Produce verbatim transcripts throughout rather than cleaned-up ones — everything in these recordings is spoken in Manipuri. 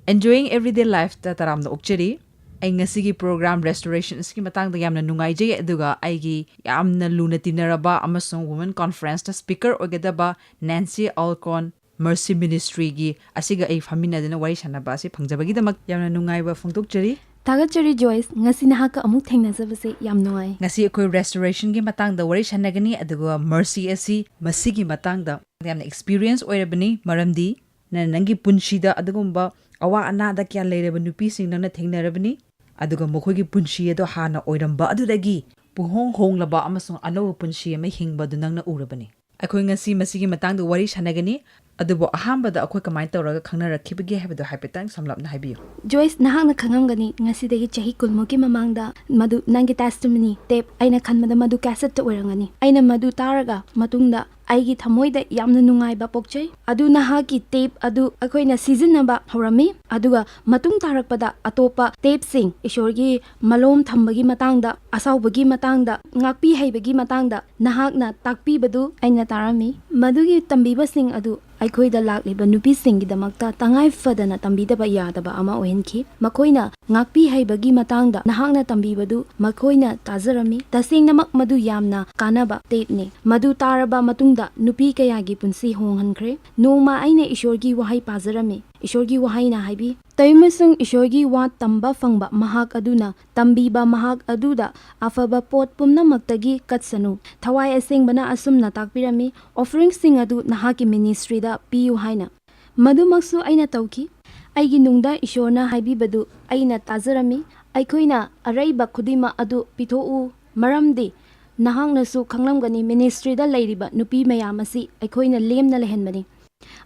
Enjoying Everyday Lifeꯇ ꯇꯔꯥꯝꯅ ꯑꯣꯛꯆꯔꯤ꯫ ꯑꯩ ꯉꯁꯤꯒꯤ program restoration ꯑꯁꯤꯒꯤ ꯃꯇꯥꯡꯗ ꯌꯥꯝꯅ ꯅꯨꯡꯉꯥꯏꯖꯩ, ꯑꯗꯨꯒ ꯑꯩꯒꯤ ꯌꯥꯝꯅ ꯂꯨꯅ ꯇꯤꯟꯅꯔꯕ ꯑꯃꯁꯨꯡ Women Conferenceꯇ speaker ꯑꯣꯏꯒꯗꯕ Nancy Alcorn, Mercy Ministryꯒꯤ ꯑꯁꯤꯒ ꯑꯩ ꯐꯝꯃꯤꯟꯅꯗꯨꯅ ꯋꯥꯔꯤ ꯁꯥꯟꯅꯕ ꯑꯁꯤ ꯐꯪꯖꯕꯒꯤꯗꯃꯛ ꯌꯥꯝꯅ ꯅꯨꯡꯉꯥꯏꯕ ꯐꯣꯡꯗꯣꯛꯆꯔꯤ꯫ ꯊꯥꯒꯠꯆꯔꯤ ꯖꯣꯏꯁ, ꯉꯁꯤ ꯅꯍꯥꯛꯀ ꯑꯃꯨꯛ ꯊꯦꯡꯅꯖꯕꯁꯦ ꯌꯥꯝ ꯅꯨꯡꯉꯥꯏ꯫ ꯉꯁꯤ ꯑꯩꯈꯣꯏ restorationꯒꯤ ꯃꯇꯥꯡꯗ ꯋꯥꯔꯤ ꯁꯥꯟꯅꯒꯅꯤ, ꯑꯗꯨꯒ Mercy ꯑꯁꯤ ꯃꯁꯤꯒꯤ ꯃꯇꯥꯡꯗ ꯌꯥꯝꯅ experience ꯑꯣꯏꯔꯕꯅꯤ, ꯃꯔꯝꯗꯤ ꯅꯪ ꯅꯪꯒꯤ ꯄꯨꯟꯁꯤꯗ ꯑꯗꯨꯒꯨꯝꯕ ꯑꯋꯥ ꯑꯅꯥꯗ ꯀꯌꯥ ꯂꯩꯔꯕ ꯅꯨꯄꯤꯁꯤꯡ ꯅꯪꯅ ꯊꯦꯡꯅꯔꯕꯅꯤ, ꯑꯗꯨꯒ ꯃꯈꯣꯏꯒꯤ ꯄꯨꯟꯁꯤ ꯑꯗꯣ ꯍꯥꯟꯅ ꯑꯣꯏꯔꯝꯕ ꯑꯗꯨꯗꯒꯤ ꯄꯨꯡꯍꯣꯡ ꯍꯣꯡꯂꯕ ꯑꯃꯁꯨꯡ ꯑꯅꯧꯕ ꯄꯨꯟꯁꯤ ꯑꯃ ꯍꯤꯡꯕꯗꯨ ꯅꯪꯅ ꯎꯔꯕꯅꯤ꯫ ꯑꯩꯈꯣꯏ ꯉꯁꯤ ꯃꯁꯤꯒꯤ ꯃꯇꯥꯡꯗ ꯋꯥꯔꯤ ꯁꯥꯟꯅꯒꯅꯤ, ꯑꯗꯨꯕꯨ ꯑꯍꯥꯟꯕꯗ ꯑꯩꯈꯣꯏ ꯀꯃꯥꯏꯅ ꯇꯧꯔꯒ ꯈꯪꯅꯔꯛꯈꯤꯕꯒꯦ ꯍꯥꯏꯕꯗꯨ ꯍꯥꯏꯐꯦꯠꯇꯪ ꯁꯝꯂꯞꯅ ꯍꯥꯏꯕꯤꯌꯨ꯫ ꯖꯣꯏꯁ, ꯅꯍꯥꯛꯅ ꯈꯪꯉꯝꯒꯅꯤ, ꯉꯁꯤꯗꯒꯤ ꯆꯍꯤ ꯀꯨꯟꯃꯨꯛꯀꯤ ꯃꯃꯥꯡꯗ ꯃꯗꯨ ꯅꯪꯒꯤ testimony tape, ꯑꯩꯅ ꯈꯟꯕꯗ ꯃꯗꯨ cassette ꯑꯣꯏꯔꯝꯒꯅꯤ꯫ ꯑꯩꯅ ꯃꯗꯨ ꯇꯥꯔꯒ ꯃꯇꯨꯡꯗ ꯑꯩꯒꯤ ꯊꯃꯣꯏꯗ ꯌꯥꯝꯅ ꯅꯨꯡꯉꯥꯏꯕ ꯄꯣꯛꯆꯩ꯫ ꯑꯗꯨ ꯅꯍꯥꯛꯀꯤ tape ꯑꯗꯨ ꯑꯩꯈꯣꯏꯅ ꯁꯤꯖꯤꯟꯅꯕ ꯍꯧꯔꯝꯃꯤ, ꯑꯗꯨꯒ ꯃꯇꯨꯡ ꯇꯥꯔꯛꯄꯗ ꯑꯇꯣꯞꯄ tapeꯁꯤꯡ, ꯏꯁꯣꯔꯒꯤ ꯃꯂꯣꯝ ꯊꯝꯕꯒꯤ ꯃꯇꯥꯡꯗ, ꯑꯁꯥꯎꯕꯒꯤ ꯃꯇꯥꯡꯗ, ꯉꯥꯛꯄꯤ ꯍꯩꯕꯒꯤ ꯃꯇꯥꯡꯗ ꯅꯍꯥꯛꯅ ꯇꯥꯛꯄꯤꯕꯗꯨ ꯑꯩꯅ ꯇꯥꯔꯝꯃꯤ꯫ ꯃꯗꯨꯒꯤ ꯇꯝꯕꯤꯕꯁꯤꯡ ꯑꯗꯨ ꯑꯩꯈꯣꯏꯗ ꯂꯥꯛꯂꯤꯕ ꯅꯨꯄꯤꯁꯤꯡꯒꯤꯗꯃꯛꯇ ꯇꯉꯥꯏ ꯐꯗꯅ ꯇꯝꯕꯤꯗꯕ ꯌꯥꯗꯕ ꯑꯃ ꯑꯣꯏꯍꯟꯈꯤ꯫ ꯃꯈꯣꯏꯅ ꯉꯥꯛꯄꯤ ꯍꯩꯕꯒꯤ ꯃꯇꯥꯡꯗ ꯅꯍꯥꯛꯅ ꯇꯝꯕꯤꯕꯗꯨ ꯃꯈꯣꯏꯅ ꯇꯥꯖꯔꯝꯃꯤ꯫ ꯇꯁꯦꯡꯅꯃꯛ ꯃꯗꯨ ꯌꯥꯝꯅ ꯀꯥꯟꯅꯕ tapeꯅꯤ꯫ ꯃꯗꯨ ꯇꯥꯔꯕ ꯃꯇꯨꯡꯗ ꯅꯨꯄꯤ ꯀꯌꯥꯒꯤ ꯄꯨꯟꯁꯤ ꯍꯣꯡꯍꯟꯈ꯭ꯔꯦ꯫ ꯅꯣꯡꯃ ꯑꯩꯅ ꯏꯁꯣꯔꯒꯤ ꯋꯥꯍꯩ ꯄꯥꯖꯔꯝꯃꯤ꯫ ꯏꯁꯣꯔꯒꯤ ꯋꯥꯍꯩꯅ ꯍꯥꯏꯕꯤ, "ꯇꯧꯏꯃꯁꯨꯡ ꯏꯁꯣꯔꯒꯤ ꯋꯥ ꯇꯝꯕ ꯐꯪꯕ ꯃꯍꯥꯛ ꯑꯗꯨꯅ ꯇꯝꯕꯤꯕ ꯃꯍꯥꯛ ꯑꯗꯨꯗ ꯑꯐꯕ ꯄꯣꯠ ꯄꯨꯝꯅꯃꯛꯇꯒꯤ ꯀꯠꯁꯅꯨ꯫" ꯊꯋꯥꯏ ꯑꯁꯦꯡꯕꯅ ꯑꯁꯨꯝꯅ ꯇꯥꯛꯄꯤꯔꯝꯃꯤ, "offeringꯁꯤꯡ ꯑꯗꯨ ꯅꯍꯥꯛꯀꯤ ministryꯗ ꯄꯤꯌꯨ" ꯍꯥꯏꯅ꯫ ꯃꯗꯨꯃꯛꯁꯨ ꯑꯩꯅ ꯇꯧꯈꯤ꯫ ꯑꯩꯒꯤ ꯅꯨꯡꯗ ꯏꯁꯣꯔꯅ ꯍꯥꯏꯕꯤꯕꯗꯨ ꯑꯩꯅ ꯇꯥꯖꯔꯝꯃꯤ, "ꯑꯩꯈꯣꯏꯅ ꯑꯔꯩꯕ ꯈꯨꯗꯤꯡꯃꯛ ꯑꯗꯨ ꯄꯤꯊꯣꯛꯎ, ꯃꯔꯝꯗꯤ ꯅꯍꯥꯛꯅꯁꯨ ꯈꯪꯂꯝꯒꯅꯤ, ministryꯗ ꯂꯩꯔꯤꯕ ꯅꯨꯄꯤ ꯃꯌꯥꯝ ꯑꯁꯤ ꯑꯩꯈꯣꯏꯅ ꯂꯦꯝꯅ ꯂꯩꯍꯟꯕꯅꯤ꯫"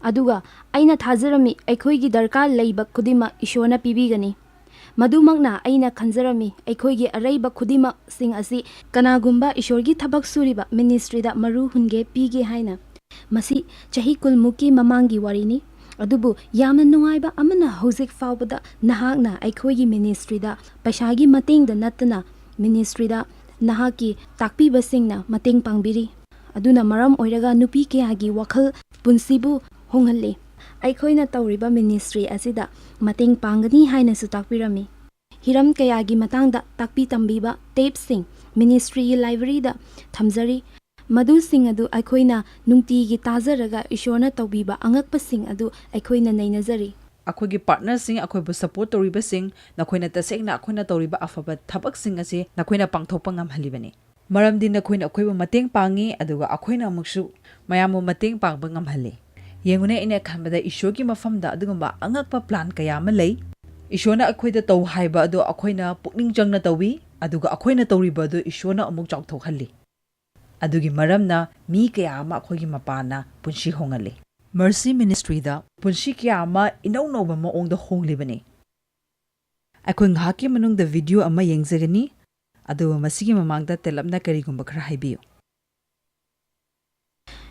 ꯑꯗꯨꯒ ꯑꯩꯅ ꯊꯥꯖꯔꯝꯃꯤ, ꯑꯩꯈꯣꯏꯒꯤ ꯗꯔꯀꯥꯔ ꯂꯩꯕ ꯈꯨꯗꯤꯡꯃꯛ ꯏꯁꯣꯔꯅ ꯄꯤꯕꯤꯒꯅꯤ꯫ ꯃꯗꯨꯃꯛꯅ ꯑꯩꯅ ꯈꯟꯖꯔꯝꯃꯤ, ꯑꯩꯈꯣꯏꯒꯤ ꯑꯔꯩꯕ ꯈꯨꯗꯤꯡꯃꯛꯁꯤꯡ ꯑꯁꯤ ꯀꯅꯥꯒꯨꯝꯕ ꯏꯁꯣꯔꯒꯤ ꯊꯕꯛ ꯁꯨꯔꯤꯕ ministryꯗ ꯃꯔꯨ ꯍꯨꯟꯒꯦ ꯄꯤꯒꯦ ꯍꯥꯏꯅ꯫ ꯃꯁꯤ ꯆꯍꯤ ꯀꯨꯟꯃꯨꯛꯀꯤ ꯃꯃꯥꯡꯒꯤ ꯋꯥꯔꯤꯅꯤ꯫ ꯑꯗꯨꯕꯨ ꯌꯥꯝꯅ ꯅꯨꯡꯉꯥꯏꯕ ꯑꯃꯅ, ꯍꯧꯖꯤꯛ ꯐꯥꯎꯕꯗ ꯅꯍꯥꯛꯅ ꯑꯩꯈꯣꯏꯒꯤ ministryꯗ ꯄꯩꯁꯥꯒꯤ ꯃꯇꯦꯡꯗ ꯅꯠꯇꯅ ministryꯗ ꯅꯍꯥꯛꯀꯤ ꯇꯥꯛꯄꯤꯕꯁꯤꯡꯅ ꯃꯇꯦꯡ ꯄꯥꯡꯕꯤꯔꯤ꯫ ꯑꯗꯨꯅ ꯃꯔꯝ ꯑꯣꯏꯔꯒ ꯅꯨꯄꯤ ꯀꯌꯥꯒꯤ ꯋꯥꯈꯜ ꯄꯨꯟꯁꯤꯕꯨ ꯍꯣꯡꯍꯜꯂꯤ꯫ ꯑꯩꯈꯣꯏꯅ ꯇꯧꯔꯤꯕ ꯃꯤꯅꯤꯁꯇ꯭ꯔꯤ ꯑꯁꯤꯗ ꯃꯇꯦꯡ ꯄꯥꯡꯒꯅꯤ ꯍꯥꯏꯅꯁꯨ ꯇꯥꯛꯄꯤꯔꯝꯃꯤ꯫ ꯍꯤꯔꯝ ꯀꯌꯥꯒꯤ ꯃꯇꯥꯡꯗ ꯇꯥꯛꯄꯤ ꯇꯝꯕꯤꯕ ꯇꯦꯞꯁꯤꯡ ꯃꯤꯅꯤꯁꯇ꯭ꯔꯤꯒꯤ ꯂꯥꯏꯕ꯭ꯔꯦꯔꯤꯗ ꯊꯝꯖꯔꯤ꯫ ꯃꯗꯨꯁꯤꯡ ꯑꯗꯨ ꯑꯩꯈꯣꯏꯅ ꯅꯨꯡꯇꯤꯒꯤ ꯇꯥꯖꯔꯒ ꯏꯁꯣꯔꯅ ꯇꯧꯕꯤꯕ ꯑꯉꯛꯄꯁꯤꯡ ꯑꯗꯨ ꯑꯩꯈꯣꯏꯅ ꯅꯩꯅꯖꯔꯤ꯫ ꯑꯩꯈꯣꯏꯒꯤ ꯄꯥꯔꯠꯅꯔꯁꯤꯡ, ꯑꯩꯈꯣꯏꯕꯨ ꯁꯄꯣꯔꯠ ꯇꯧꯔꯤꯕꯁꯤꯡ, ꯅꯈꯣꯏꯅ ꯇꯁꯦꯡꯅ ꯑꯩꯈꯣꯏꯅ ꯇꯧꯔꯤꯕ ꯑꯐꯕ ꯊꯕꯛꯁꯤꯡ ꯑꯁꯤ ꯅꯈꯣꯏꯅ ꯄꯥꯡꯊꯣꯛꯄ ꯉꯝꯍꯜꯂꯤꯕꯅꯤ꯫ ꯃꯔꯝꯗꯤ ꯅꯈꯣꯏꯅ ꯑꯩꯈꯣꯏꯕꯨ ꯃꯇꯦꯡ ꯄꯥꯡꯉꯤ, ꯑꯗꯨꯒ ꯑꯩꯈꯣꯏꯅ ꯑꯃꯨꯛꯁꯨ ꯃꯌꯥꯝꯕꯨ ꯃꯇꯦꯡ ꯄꯥꯡꯕ ꯉꯝꯍꯜꯂꯤ꯫ ꯌꯦꯡꯉꯨꯅꯦ, ꯑꯩꯅ ꯈꯟꯕꯗ ꯏꯁꯣꯔꯒꯤ ꯃꯐꯝꯗ ꯑꯗꯨꯒꯨꯝꯕ ꯑꯉꯛꯄ ꯄ꯭ꯂꯥꯟ ꯀꯌꯥ ꯑꯃ ꯂꯩ꯫ ꯏꯁꯣꯔꯅ ꯑꯩꯈꯣꯏꯗ ꯇꯧ ꯍꯥꯏꯕ ꯑꯗꯨ ꯑꯩꯈꯣꯏꯅ ꯄꯨꯛꯅꯤꯡ ꯆꯪꯅ ꯇꯧꯏ, ꯑꯗꯨꯒ ꯑꯩꯈꯣꯏꯅ ꯇꯧꯔꯤꯕ ꯑꯗꯨ ꯏꯁꯣꯔꯅ ꯑꯃꯨꯛ ꯆꯥꯎꯊꯣꯛꯍꯜꯂꯤ꯫ ꯑꯗꯨꯒꯤ ꯃꯔꯝꯅ ꯃꯤ ꯀꯌꯥ ꯑꯃ ꯑꯩꯈꯣꯏꯒꯤ ꯃꯄꯥꯟꯅ ꯄꯨꯟꯁꯤ ꯍꯣꯡꯍꯜꯂꯤ꯫ ꯃꯔꯁꯤ ꯃꯤꯅꯤꯁꯇ꯭ꯔꯤꯗ ꯄꯨꯟꯁꯤ ꯀꯌꯥ ꯑꯃ ꯏꯅꯧ ꯅꯧꯕ ꯃꯑꯣꯡꯗ ꯍꯣꯡꯂꯤꯕꯅꯤ꯫ ꯑꯩꯈꯣꯏ ꯉꯥꯏꯍꯥꯛꯀꯤ ꯃꯅꯨꯡꯗ ꯚꯤꯗꯤꯑꯣ ꯑꯃ ꯌꯦꯡꯖꯒꯅꯤ, ꯑꯗꯨꯒ ꯃꯁꯤꯒꯤ ꯃꯃꯥꯡꯗ ꯇꯦꯂꯞꯅ ꯀꯔꯤꯒꯨꯝꯕ ꯈꯔ ꯍꯥꯏꯕꯤꯌꯨ꯫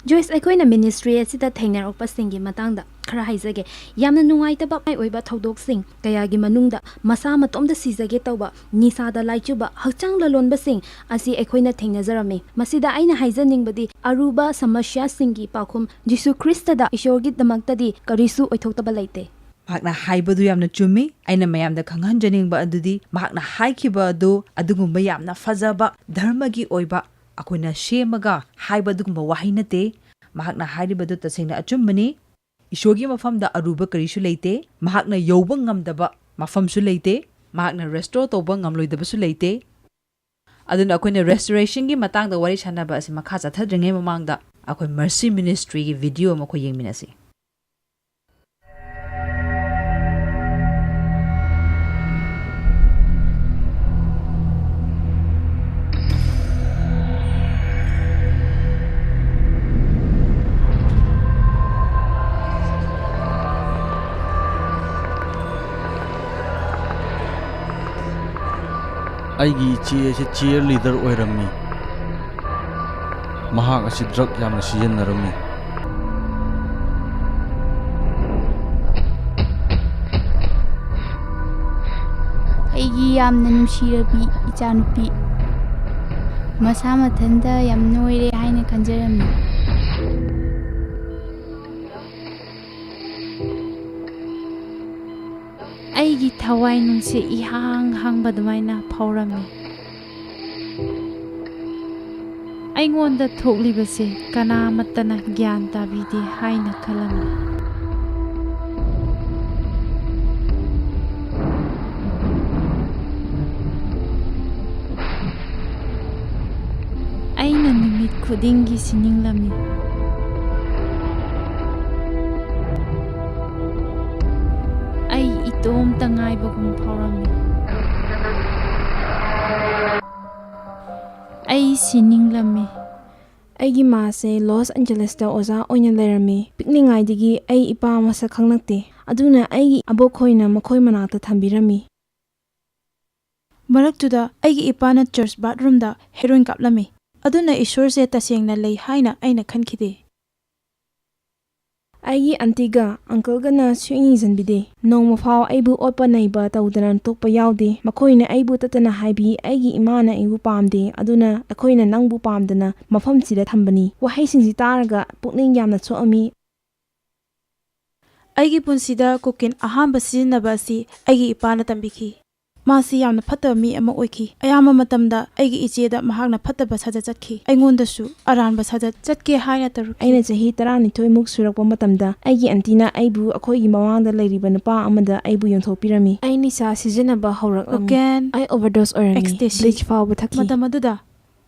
ꯖꯣꯏꯁ, ꯑꯩꯈꯣꯏꯅ ꯃꯤꯅꯤꯁꯇ꯭ꯔꯤ ꯑꯁꯤꯗ ꯊꯦꯡꯅꯔꯛꯄꯁꯤꯡꯒꯤ ꯃꯇꯥꯡꯗ ꯈꯔ ꯍꯥꯏꯖꯒꯦ꯫ ꯌꯥꯝꯅ ꯅꯨꯡꯉꯥꯏꯇꯕ ꯑꯣꯏꯕ ꯊꯧꯗꯣꯛꯁꯤꯡ ꯀꯌꯥꯒꯤ ꯃꯅꯨꯡꯗ ꯃꯁꯥ ꯃꯇꯣꯝꯇ ꯁꯤꯖꯒꯦ ꯇꯧꯕ, ꯅꯤꯁꯥꯗ ꯂꯥꯏꯆꯨꯕ, ꯍꯛꯆꯥꯡ ꯂꯂꯣꯟꯕꯁꯤꯡ ꯑꯁꯤ ꯑꯩꯈꯣꯏꯅ ꯊꯦꯡꯅꯖꯔꯝꯃꯤ꯫ ꯃꯁꯤꯗ ꯑꯩꯅ ꯍꯥꯏꯖꯅꯤꯡꯕꯗꯤ, ꯑꯔꯨꯕ ꯁꯃꯁ꯭ꯌꯥꯁꯤꯡꯒꯤ ꯄꯥꯎꯈꯨꯝ ꯖꯤꯁꯨ ꯈ꯭ꯔꯤꯁꯇꯗ ꯏꯁꯣꯔꯒꯤꯗꯃꯛꯇꯗꯤ ꯀꯔꯤꯁꯨ ꯑꯣꯏꯊꯣꯛꯇꯕ ꯂꯩꯇꯦ꯫ ꯃꯍꯥꯛꯅ ꯍꯥꯏꯕꯗꯨ ꯌꯥꯝꯅ ꯆꯨꯝꯃꯤ꯫ ꯑꯩꯅ ꯃꯌꯥꯝꯗ ꯈꯪꯍꯟꯖꯅꯤꯡꯕ ꯑꯗꯨꯗꯤ, ꯃꯍꯥꯛꯅ ꯍꯥꯏꯈꯤꯕ ꯑꯗꯨ ꯑꯗꯨꯒꯨꯝꯕ ꯌꯥꯝꯅ ꯐꯖꯕ ꯙꯔꯃꯒꯤ ꯑꯣꯏꯕ ꯑꯩꯈꯣꯏꯅ ꯁꯦꯝꯃꯒ ꯍꯥꯏꯕ ꯑꯗꯨꯒꯨꯝꯕ ꯋꯥꯍꯩ ꯅꯠꯇꯦ꯫ ꯃꯍꯥꯛꯅ ꯍꯥꯏꯔꯤꯕꯗꯨ ꯇꯁꯦꯡꯅ ꯑꯆꯨꯝꯕꯅꯤ꯫ ꯏꯁꯣꯔꯒꯤ ꯃꯐꯝꯗ ꯑꯔꯨꯕ ꯀꯔꯤꯁꯨ ꯂꯩꯇꯦ꯫ ꯃꯍꯥꯛꯅ ꯌꯧꯕ ꯉꯝꯗꯕ ꯃꯐꯝꯁꯨ ꯂꯩꯇꯦ꯫ ꯃꯍꯥꯛꯅ ꯔꯦꯁꯇꯣꯔ ꯇꯧꯕ ꯉꯝꯂꯣꯏꯗꯕꯁꯨ ꯂꯩꯇꯦ꯫ ꯑꯗꯨꯅ ꯑꯩꯈꯣꯏꯅ ꯔꯦꯁꯇꯣꯔꯦꯁꯟꯒꯤ ꯃꯇꯥꯡꯗ ꯋꯥꯔꯤ ꯁꯥꯟꯅꯕ ꯑꯁꯤ ꯃꯈꯥ ꯆꯠꯊꯗ꯭ꯔꯤꯉꯩ ꯃꯃꯥꯡꯗ ꯑꯩꯈꯣꯏ ꯃꯔꯁꯤ ꯃꯤꯅꯤꯁꯇ꯭ꯔꯤꯒꯤ ꯚꯤꯗꯤꯑꯣ ꯑꯃ ꯑꯩꯈꯣꯏ ꯌꯦꯡꯃꯤꯟꯅꯁꯤ꯫ ꯑꯩꯒꯤ ꯏꯆꯦ ꯑꯁꯤ ꯆꯤꯌꯔ ꯂꯤꯗꯔ ꯑꯣꯏꯔꯝꯃꯤ꯫ ꯃꯍꯥꯛ ꯑꯁꯤ ꯗ꯭ꯔꯒ ꯌꯥꯝꯅ ꯁꯤꯖꯤꯟꯅꯔꯝꯃꯤ꯫ ꯑꯩꯒꯤ ꯌꯥꯝꯅ ꯅꯨꯡꯁꯤꯔꯕꯤ ꯏꯆꯥꯅꯨꯄꯤ, ꯃꯁꯥ ꯃꯊꯟꯇ ꯌꯥꯝ ꯅꯣꯏꯔꯦ ꯍꯥꯏꯅ ꯈꯟꯖꯔꯝꯃꯤ꯫ ꯊꯋꯥꯏ ꯅꯨꯡꯁꯤꯠ ꯏꯍꯥꯡ ꯍꯥꯡꯕ ꯑꯗꯨꯃꯥꯏꯅ ꯐꯥꯎꯔꯝꯃꯤ꯫ ꯑꯩꯉꯣꯟꯗ ꯊꯣꯛꯂꯤꯕꯁꯦ ꯀꯅꯥꯃꯠꯇꯅ ꯒ꯭ꯌꯥꯟ ꯇꯥꯕꯤꯗꯦ ꯍꯥꯏꯅ ꯈꯜꯂꯝꯃꯤ꯫ ꯑꯩꯅ ꯅꯨꯃꯤꯠ ꯈꯨꯗꯤꯡꯒꯤ ꯁꯤꯅꯤꯡꯂꯝꯃꯤ꯫ ꯑꯩ ꯏꯇꯣꯝꯇ ꯉꯥꯏꯕꯒꯨꯝ ꯐꯥꯎꯔꯝꯃꯤ꯫ ꯑꯩ ꯁꯤꯅꯤꯡꯂꯝꯃꯤ꯫ ꯑꯩꯒꯤ ꯃꯥꯁꯦ ꯂꯣꯁ ꯑꯦꯟꯖꯦꯂꯦꯁꯇ ꯑꯣꯖꯥ ꯑꯣꯏꯅ ꯂꯩꯔꯝꯃꯤ꯫ ꯄꯤꯛꯂꯤꯉꯩꯗꯒꯤ ꯑꯩ ꯏꯄꯥ ꯃꯁꯛ ꯈꯪꯂꯛꯇꯦ꯫ ꯑꯗꯨꯅ ꯑꯩꯒꯤ ꯑꯕꯣꯛꯈꯣꯏꯅ ꯃꯈꯣꯏ ꯃꯅꯥꯛꯇ ꯊꯝꯕꯤꯔꯝꯃꯤ꯫ ꯃꯔꯛꯇꯨꯗ ꯑꯩꯒꯤ ꯏꯄꯥꯅ ꯆꯔꯆ ꯕꯥꯠꯔꯨꯝꯗ ꯍꯦꯔꯣꯏꯟ ꯀꯥꯞꯂꯝꯃꯤ꯫ ꯑꯗꯨꯅ ꯏꯁꯣꯔꯁꯦ ꯇꯁꯦꯡꯅ ꯂꯩ ꯍꯥꯏꯅ ꯑꯩꯅ ꯈꯟꯈꯤꯗꯦ꯫ ꯑꯩꯒꯤ ꯑꯟꯇꯤꯒ ꯑꯪꯀꯜꯒꯅ ꯁꯨꯛꯌꯦꯡ ꯌꯦꯡꯁꯤꯟꯕꯤꯗꯦ꯫ ꯅꯣꯡꯃ ꯐꯥꯎ ꯑꯩꯕꯨ ꯑꯣꯠꯄ ꯅꯩꯕ ꯇꯧꯗꯅ ꯇꯣꯛꯄ ꯌꯥꯎꯗꯦ꯫ ꯃꯈꯣꯏꯅ ꯑꯩꯕꯨ ꯇꯠꯇꯅ ꯍꯥꯏꯕꯤ, "ꯑꯩꯒꯤ ꯏꯃꯥꯅ ꯑꯩꯕꯨ ꯄꯥꯝꯗꯦ, ꯑꯗꯨꯅ ꯑꯩꯈꯣꯏꯅ ꯅꯪꯕꯨ ꯄꯥꯝꯗꯅ ꯃꯐꯝꯁꯤꯗ ꯊꯝꯕꯅꯤ"꯫ ꯋꯥꯍꯩꯁꯤꯡꯁꯤ ꯇꯥꯔꯒ ꯄꯨꯛꯅꯤꯡ ꯌꯥꯝꯅ ꯁꯣꯛꯑꯝꯃꯤ꯫ ꯑꯩꯒꯤ ꯄꯨꯟꯁꯤꯗ ꯀꯣꯀꯦꯟ ꯑꯍꯥꯟꯕ ꯁꯤꯖꯤꯟꯅꯕ ꯑꯁꯤ ꯑꯩꯒꯤ ꯏꯄꯥꯅ ꯇꯝꯕꯤꯈꯤ꯫ ꯃꯥꯁꯤ ꯌꯥꯝꯅ ꯐꯠꯇꯕ ꯃꯤ ꯑꯃ ꯑꯣꯏꯈꯤ꯫ ꯑꯌꯥꯝꯕ ꯃꯇꯝꯗ ꯑꯩꯒꯤ ꯏꯆꯦꯗ ꯃꯍꯥꯛꯅ ꯐꯠꯇꯕ ꯁꯥꯖꯠ ꯆꯠꯈꯤ꯫ ꯑꯩꯉꯣꯟꯗꯁꯨ ꯑꯔꯥꯟꯕ ꯁꯥꯖꯠ ꯆꯠꯀꯦ ꯍꯥꯏꯅ ꯇꯧꯔꯛꯈꯤ꯫ ꯑꯩꯅ ꯆꯍꯤ ꯇꯔꯥꯅꯤꯊꯣꯏꯃꯨꯛ ꯁꯨꯔꯛꯄ ꯃꯇꯝꯗ ꯑꯩꯒꯤ ꯑꯟꯇꯤꯅ ꯑꯩꯕꯨ ꯑꯩꯈꯣꯏꯒꯤ ꯃꯃꯥꯡꯗ ꯂꯩꯔꯤꯕ ꯅꯨꯄꯥ ꯑꯃꯗ ꯑꯩꯕꯨ ꯌꯣꯟꯊꯣꯛꯄꯤꯔꯝꯃꯤ꯫ ꯑꯩ ꯅꯤꯁꯥ ꯁꯤꯖꯤꯟꯅꯕ ꯍꯧꯔꯛꯂꯝꯃꯤ꯫ ꯀꯣꯀꯦꯟ, ꯑꯩ ꯑꯣꯚꯔꯗꯣꯁ ꯑꯣꯏꯔꯝꯃꯤ꯫ ꯑꯦꯛꯁꯇꯦꯁꯤ꯫ ꯕ꯭ꯂꯤꯆ ꯐꯥꯎꯕ ꯊꯛꯈꯤ꯫ ꯃꯇꯝ ꯑꯗꯨꯗ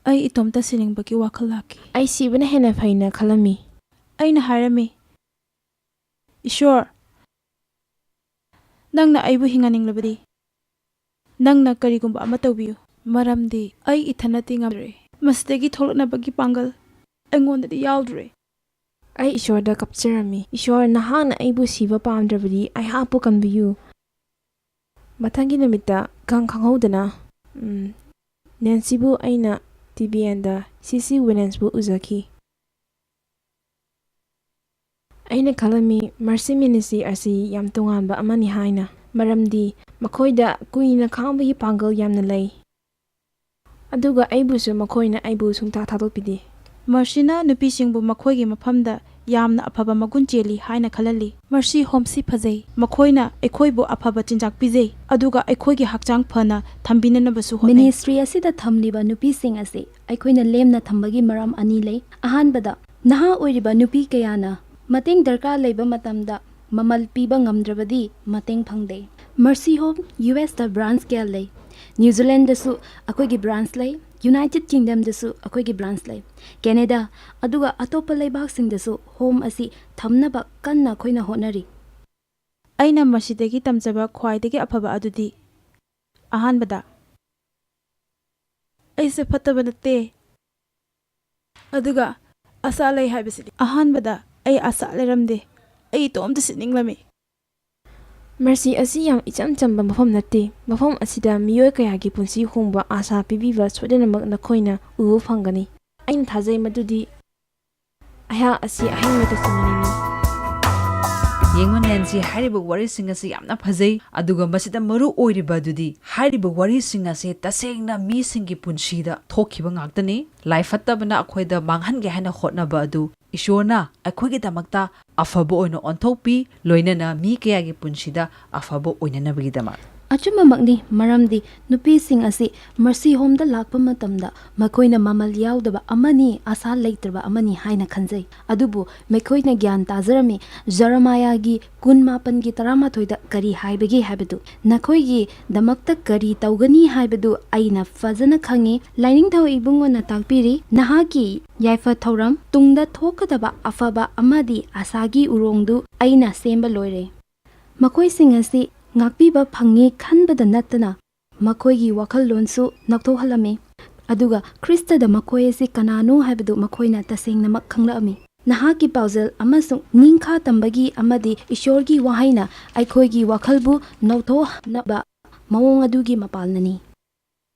ꯑꯩ ꯏꯇꯣꯝꯇ ꯁꯤꯅꯤꯡꯕꯒꯤ ꯋꯥꯈꯜ ꯂꯥꯛꯈꯤ꯫ ꯑꯩ ꯁꯤꯕꯅ ꯍꯦꯟꯅ ꯐꯩꯅ ꯈꯜꯂꯝꯃꯤ꯫ ꯑꯩꯅ ꯍꯥꯏꯔꯝꯃꯤ, "ꯏꯁꯣꯔ, ꯅꯪꯅ ꯑꯩꯕꯨ ꯍꯤꯡꯍꯟꯅꯤꯡꯂꯕꯗꯤ, ꯅꯪꯅ ꯀꯔꯤꯒꯨꯝꯕ ꯑꯃ ꯇꯧꯕꯤꯌꯨ, ꯃꯔꯝꯗꯤ ꯑꯩ ꯏꯊꯟꯅꯗꯤ ꯉꯝꯗ꯭ꯔꯦ꯫ ꯃꯁꯤꯗꯒꯤ ꯊꯣꯛꯂꯛꯅꯕꯒꯤ ꯄꯥꯡꯒꯜ ꯑꯩꯉꯣꯟꯗꯗꯤ ꯌꯥꯎꯗ꯭ꯔꯦ"꯫ ꯑꯩ ꯏꯁꯣꯔꯗ ꯀꯞꯆꯔꯝꯃꯤ, "ꯏꯁꯣꯔ, ꯅꯍꯥꯛꯅ ꯑꯩꯕꯨ ꯁꯤꯕ ꯄꯥꯝꯗ꯭ꯔꯕꯗꯤ ꯑꯩꯍꯥꯛꯄꯨ ꯀꯟꯕꯤꯌꯨ"꯫ ꯃꯊꯪꯒꯤ ꯅꯨꯃꯤꯠꯇ ꯏꯈꯪ ꯈꯪꯍꯧꯗꯅ, ꯎꯝ, ꯅꯦꯟꯁꯤꯕꯨ ꯑꯩꯅ ꯇꯤ ꯚꯤ ꯑꯦꯟꯗ ꯁꯤ ꯁꯤ ꯋꯨꯃꯦꯟꯁꯕꯨ ꯎꯖꯈꯤ꯫ ꯑꯩꯅ ꯈꯜꯂꯝꯃꯤ, ꯃꯔꯁꯤ ꯃꯤꯅꯤꯁꯇ꯭ꯔꯤ ꯑꯁꯤ ꯌꯥꯝ ꯇꯣꯉꯥꯟꯕ ꯑꯃꯅꯤ ꯍꯥꯏꯅ, ꯃꯔꯝꯗꯤ ꯃꯈꯣꯏꯗ ꯀꯨꯏꯅ ꯈꯥꯡꯕꯒꯤ ꯄꯥꯡꯒꯜ ꯌꯥꯝꯅ ꯂꯩ꯫ ꯑꯗꯨꯒ ꯑꯩꯕꯨꯁꯨ ꯃꯈꯣꯏꯅ ꯑꯩꯕꯨ ꯁꯨꯡꯊꯥ ꯊꯥꯗꯣꯛꯄꯤꯗꯦ꯫ ꯃꯔꯁꯤꯅ ꯅꯨꯄꯤꯁꯤꯡꯕꯨ ꯃꯈꯣꯏꯒꯤ ꯃꯐꯝꯗ ꯌꯥꯝꯅ ꯑꯐꯕ ꯃꯒꯨꯟ ꯆꯦꯜꯂꯤ ꯍꯥꯏꯅ ꯈꯜꯍꯜꯂꯤ꯫ ꯃꯔꯁꯤ ꯍꯣꯝꯁꯤ ꯐꯖꯩ꯫ ꯃꯈꯣꯏꯅ ꯑꯩꯈꯣꯏꯕꯨ ꯑꯐꯕ ꯆꯤꯟꯖꯥꯛ ꯄꯤꯖꯩ, ꯑꯗꯨꯒ ꯑꯩꯈꯣꯏꯒꯤ ꯍꯛꯆꯥꯡ ꯐꯅ ꯊꯝꯕꯤꯅꯅꯕꯁꯨ ꯍꯣꯠꯅꯩ꯫ ꯃꯤꯅꯤꯁꯇ꯭ꯔꯤ ꯑꯁꯤꯗ ꯊꯝꯂꯤꯕ ꯅꯨꯄꯤꯁꯤꯡ ꯑꯁꯤ ꯑꯩꯈꯣꯏꯅ ꯂꯦꯝꯅ ꯊꯝꯕꯒꯤ ꯃꯔꯝ ꯑꯅꯤ ꯂꯩ꯫ ꯑꯍꯥꯟꯕꯗ, ꯅꯍꯥ ꯑꯣꯏꯔꯤꯕ ꯅꯨꯄꯤ ꯀꯌꯥꯅ ꯃꯇꯦꯡ ꯗꯔꯀꯥꯔ ꯂꯩꯕ ꯃꯇꯝꯗ ꯃꯃꯜ ꯄꯤꯕ ꯉꯝꯗ꯭ꯔꯕꯗꯤ ꯃꯇꯦꯡ ꯐꯪꯗꯦ꯫ ꯃꯔꯁꯤ ꯍꯣꯝ ꯌꯨ ꯑꯦꯁꯇ ꯕ꯭ꯔꯥꯟꯁ ꯀꯌꯥ ꯂꯩ꯫ ꯅ꯭ꯌꯨ ꯖꯤꯂꯦꯟꯗꯁꯨ ꯑꯩꯈꯣꯏꯒꯤ ꯕ꯭ꯔꯥꯟꯁ ꯂꯩ, ꯌꯨꯅꯥꯏꯇꯦꯗ ꯀꯤꯡꯗꯝꯗꯁꯨ ꯑꯩꯈꯣꯏꯒꯤ ꯕ꯭ꯔꯥꯟꯁ ꯂꯩ, ꯀꯦꯅꯦꯗꯥ, ꯑꯗꯨꯒ ꯑꯇꯣꯞꯄ ꯂꯩꯕꯥꯛꯁꯤꯡꯗꯁꯨ ꯍꯣꯝ ꯑꯁꯤ ꯊꯝꯅꯕ ꯀꯟꯅ ꯑꯩꯈꯣꯏꯅ ꯍꯣꯠꯅꯔꯤ꯫ ꯑꯩꯅ ꯃꯁꯤꯗꯒꯤ ꯇꯝꯖꯕ ꯈ꯭ꯋꯥꯏꯗꯒꯤ ꯑꯐꯕ ꯑꯗꯨꯗꯤ, ꯑꯍꯥꯟꯕꯗ, ꯑꯩꯁꯦ ꯐꯠꯇꯕ ꯅꯠꯇꯦ꯫ ꯑꯗꯨꯒ ꯑꯁꯥ ꯂꯩ ꯍꯥꯏꯕꯁꯤꯗꯤ, ꯑꯍꯥꯟꯕꯗ ꯑꯩ ꯑꯁꯥ ꯂꯩꯔꯝꯗꯦ꯫ ꯑꯩ ꯏꯇꯣꯝꯇ ꯁꯤꯠꯅꯤꯡꯂꯝꯃꯤ꯫ ꯃꯔꯁꯤ ꯑꯁꯤ ꯌꯥꯝ ꯏꯆꯝ ꯆꯝꯕ ꯃꯐꯝ ꯅꯠꯇꯦ꯫ ꯃꯐꯝ ꯑꯁꯤꯗ ꯃꯤꯑꯣꯏ ꯀꯌꯥꯒꯤ ꯄꯨꯟꯁꯤ ꯍꯣꯡꯕ ꯑꯥꯁꯥ ꯄꯤꯕꯤꯕ ꯁꯣꯏꯗꯅꯃꯛ ꯅꯈꯣꯏꯅ ꯎꯕ ꯐꯪꯒꯅꯤ꯫ ꯑꯩꯅ ꯊꯥꯖꯩ ꯃꯗꯨꯗꯤ ꯑꯩꯍꯥꯛ ꯑꯁꯤ ꯑꯍꯤꯡꯕ ꯇꯦꯁꯇꯤꯃꯣꯅꯤꯅꯤ꯫ ꯌꯦꯡꯉꯨ ꯅꯦꯟꯁꯤ, ꯍꯥꯏꯔꯤꯕ ꯋꯥꯔꯤꯁꯤꯡ ꯑꯁꯤ ꯌꯥꯝꯅ ꯐꯖꯩ, ꯑꯗꯨꯒ ꯃꯁꯤꯗ ꯃꯔꯨ ꯑꯣꯏꯔꯤꯕ ꯑꯗꯨꯗꯤ ꯍꯥꯏꯔꯤꯕ ꯋꯥꯔꯤꯁꯤꯡ ꯑꯁꯤ ꯇꯁꯦꯡꯅ ꯃꯤꯁꯤꯡꯒꯤ ꯄꯨꯟꯁꯤꯗ ꯊꯣꯛꯈꯤꯕ ꯉꯥꯛꯇꯅꯤ꯫ ꯂꯥꯏ ꯐꯠꯇꯕꯅ ꯑꯩꯈꯣꯏꯗ ꯃꯥꯡꯍꯟꯒꯦ ꯍꯥꯏꯅ ꯍꯣꯠꯅꯕ ꯑꯗꯨ ꯏꯁꯣꯔꯅ ꯑꯩꯈꯣꯏꯒꯤꯗꯃꯛꯇ ꯑꯐꯕ ꯑꯣꯏꯅ ꯑꯣꯟꯊꯣꯛꯄꯤ, ꯂꯣꯏꯅꯅ ꯃꯤ ꯀꯌꯥꯒꯤ ꯄꯨꯟꯁꯤꯗ ꯑꯐꯕ ꯑꯣꯏꯅꯅꯕꯒꯤꯗꯃꯛ꯫ ꯑꯆꯨꯝꯕꯃꯛꯅꯤ, ꯃꯔꯝꯗꯤ ꯅꯨꯄꯤꯁꯤꯡ ꯑꯁꯤ ꯃꯔꯁꯤ ꯍꯣꯝꯗ ꯂꯥꯛꯄ ꯃꯇꯝꯗ ꯃꯈꯣꯏꯅ ꯃꯃꯜ ꯌꯥꯎꯗꯕ ꯑꯃꯅꯤ, ꯑꯁꯥ ꯂꯩꯇ꯭ꯔꯕ ꯑꯃꯅꯤ ꯍꯥꯏꯅ ꯈꯟꯖꯩ꯫ ꯑꯗꯨꯕꯨ ꯃꯈꯣꯏꯅ ꯒ꯭ꯌꯥꯟ ꯇꯥꯖꯔꯝꯃꯤ, ꯖꯔꯃꯥꯌꯥꯒꯤ ꯀꯨꯟ ꯃꯥꯄꯟꯒꯤ ꯇꯔꯥꯃꯥꯊꯣꯏꯗ ꯀꯔꯤ ꯍꯥꯏꯕꯒꯦ ꯍꯥꯏꯕꯗꯨ꯫ ꯅꯈꯣꯏꯒꯤꯗꯃꯛꯇ ꯀꯔꯤ ꯇꯧꯒꯅꯤ ꯍꯥꯏꯕꯗꯨ ꯑꯩꯅ ꯐꯖꯅ ꯈꯪꯉꯤ꯫ ꯂꯥꯏꯅꯤꯡꯊꯧ ꯏꯕꯨꯡꯉꯣꯅ ꯇꯥꯛꯄꯤꯔꯤ, ꯅꯍꯥꯛꯀꯤ ꯌꯥꯏꯐ ꯊꯧꯔꯝ, ꯇꯨꯡꯗ ꯊꯣꯛꯀꯗꯕ ꯑꯐꯕ ꯑꯃꯗꯤ ꯑꯁꯥꯒꯤ ꯎꯔꯣꯡꯗꯨ ꯑꯩꯅ ꯁꯦꯝꯕ ꯂꯣꯏꯔꯦ꯫ ꯃꯈꯣꯏꯁꯤꯡ ꯑꯁꯤ ꯉꯥꯛꯄꯤꯕ ꯐꯪꯉꯤ ꯈꯟꯕꯗ ꯅꯠꯇꯅ ꯃꯈꯣꯏꯒꯤ ꯋꯥꯈꯜꯂꯣꯟꯁꯨ ꯅꯧꯊꯣꯛꯍꯜꯂꯝꯃꯤ꯫ ꯑꯗꯨꯒ ꯈ꯭ꯔꯤꯁꯇꯗ ꯃꯈꯣꯏ ꯑꯁꯤ ꯀꯅꯥꯅꯣ ꯍꯥꯏꯕꯗꯨ ꯃꯈꯣꯏꯅ ꯇꯁꯦꯡꯅꯃꯛ ꯈꯪꯂꯛꯑꯝꯃꯤ꯫ ꯅꯍꯥꯛꯀꯤ ꯄꯥꯎꯖꯦꯜ ꯑꯃꯁꯨꯡ ꯅꯤꯡꯈꯥ ꯇꯝꯕꯒꯤ ꯑꯃꯗꯤ ꯏꯁꯣꯔꯒꯤ ꯋꯥꯍꯩꯅ ꯑꯩꯈꯣꯏꯒꯤ ꯋꯥꯈꯜꯕꯨ ꯅꯧꯊꯣꯛꯅꯕ ꯃꯑꯣꯡ ꯑꯗꯨꯒꯤ ꯃꯄꯥꯜꯅꯅꯤ꯫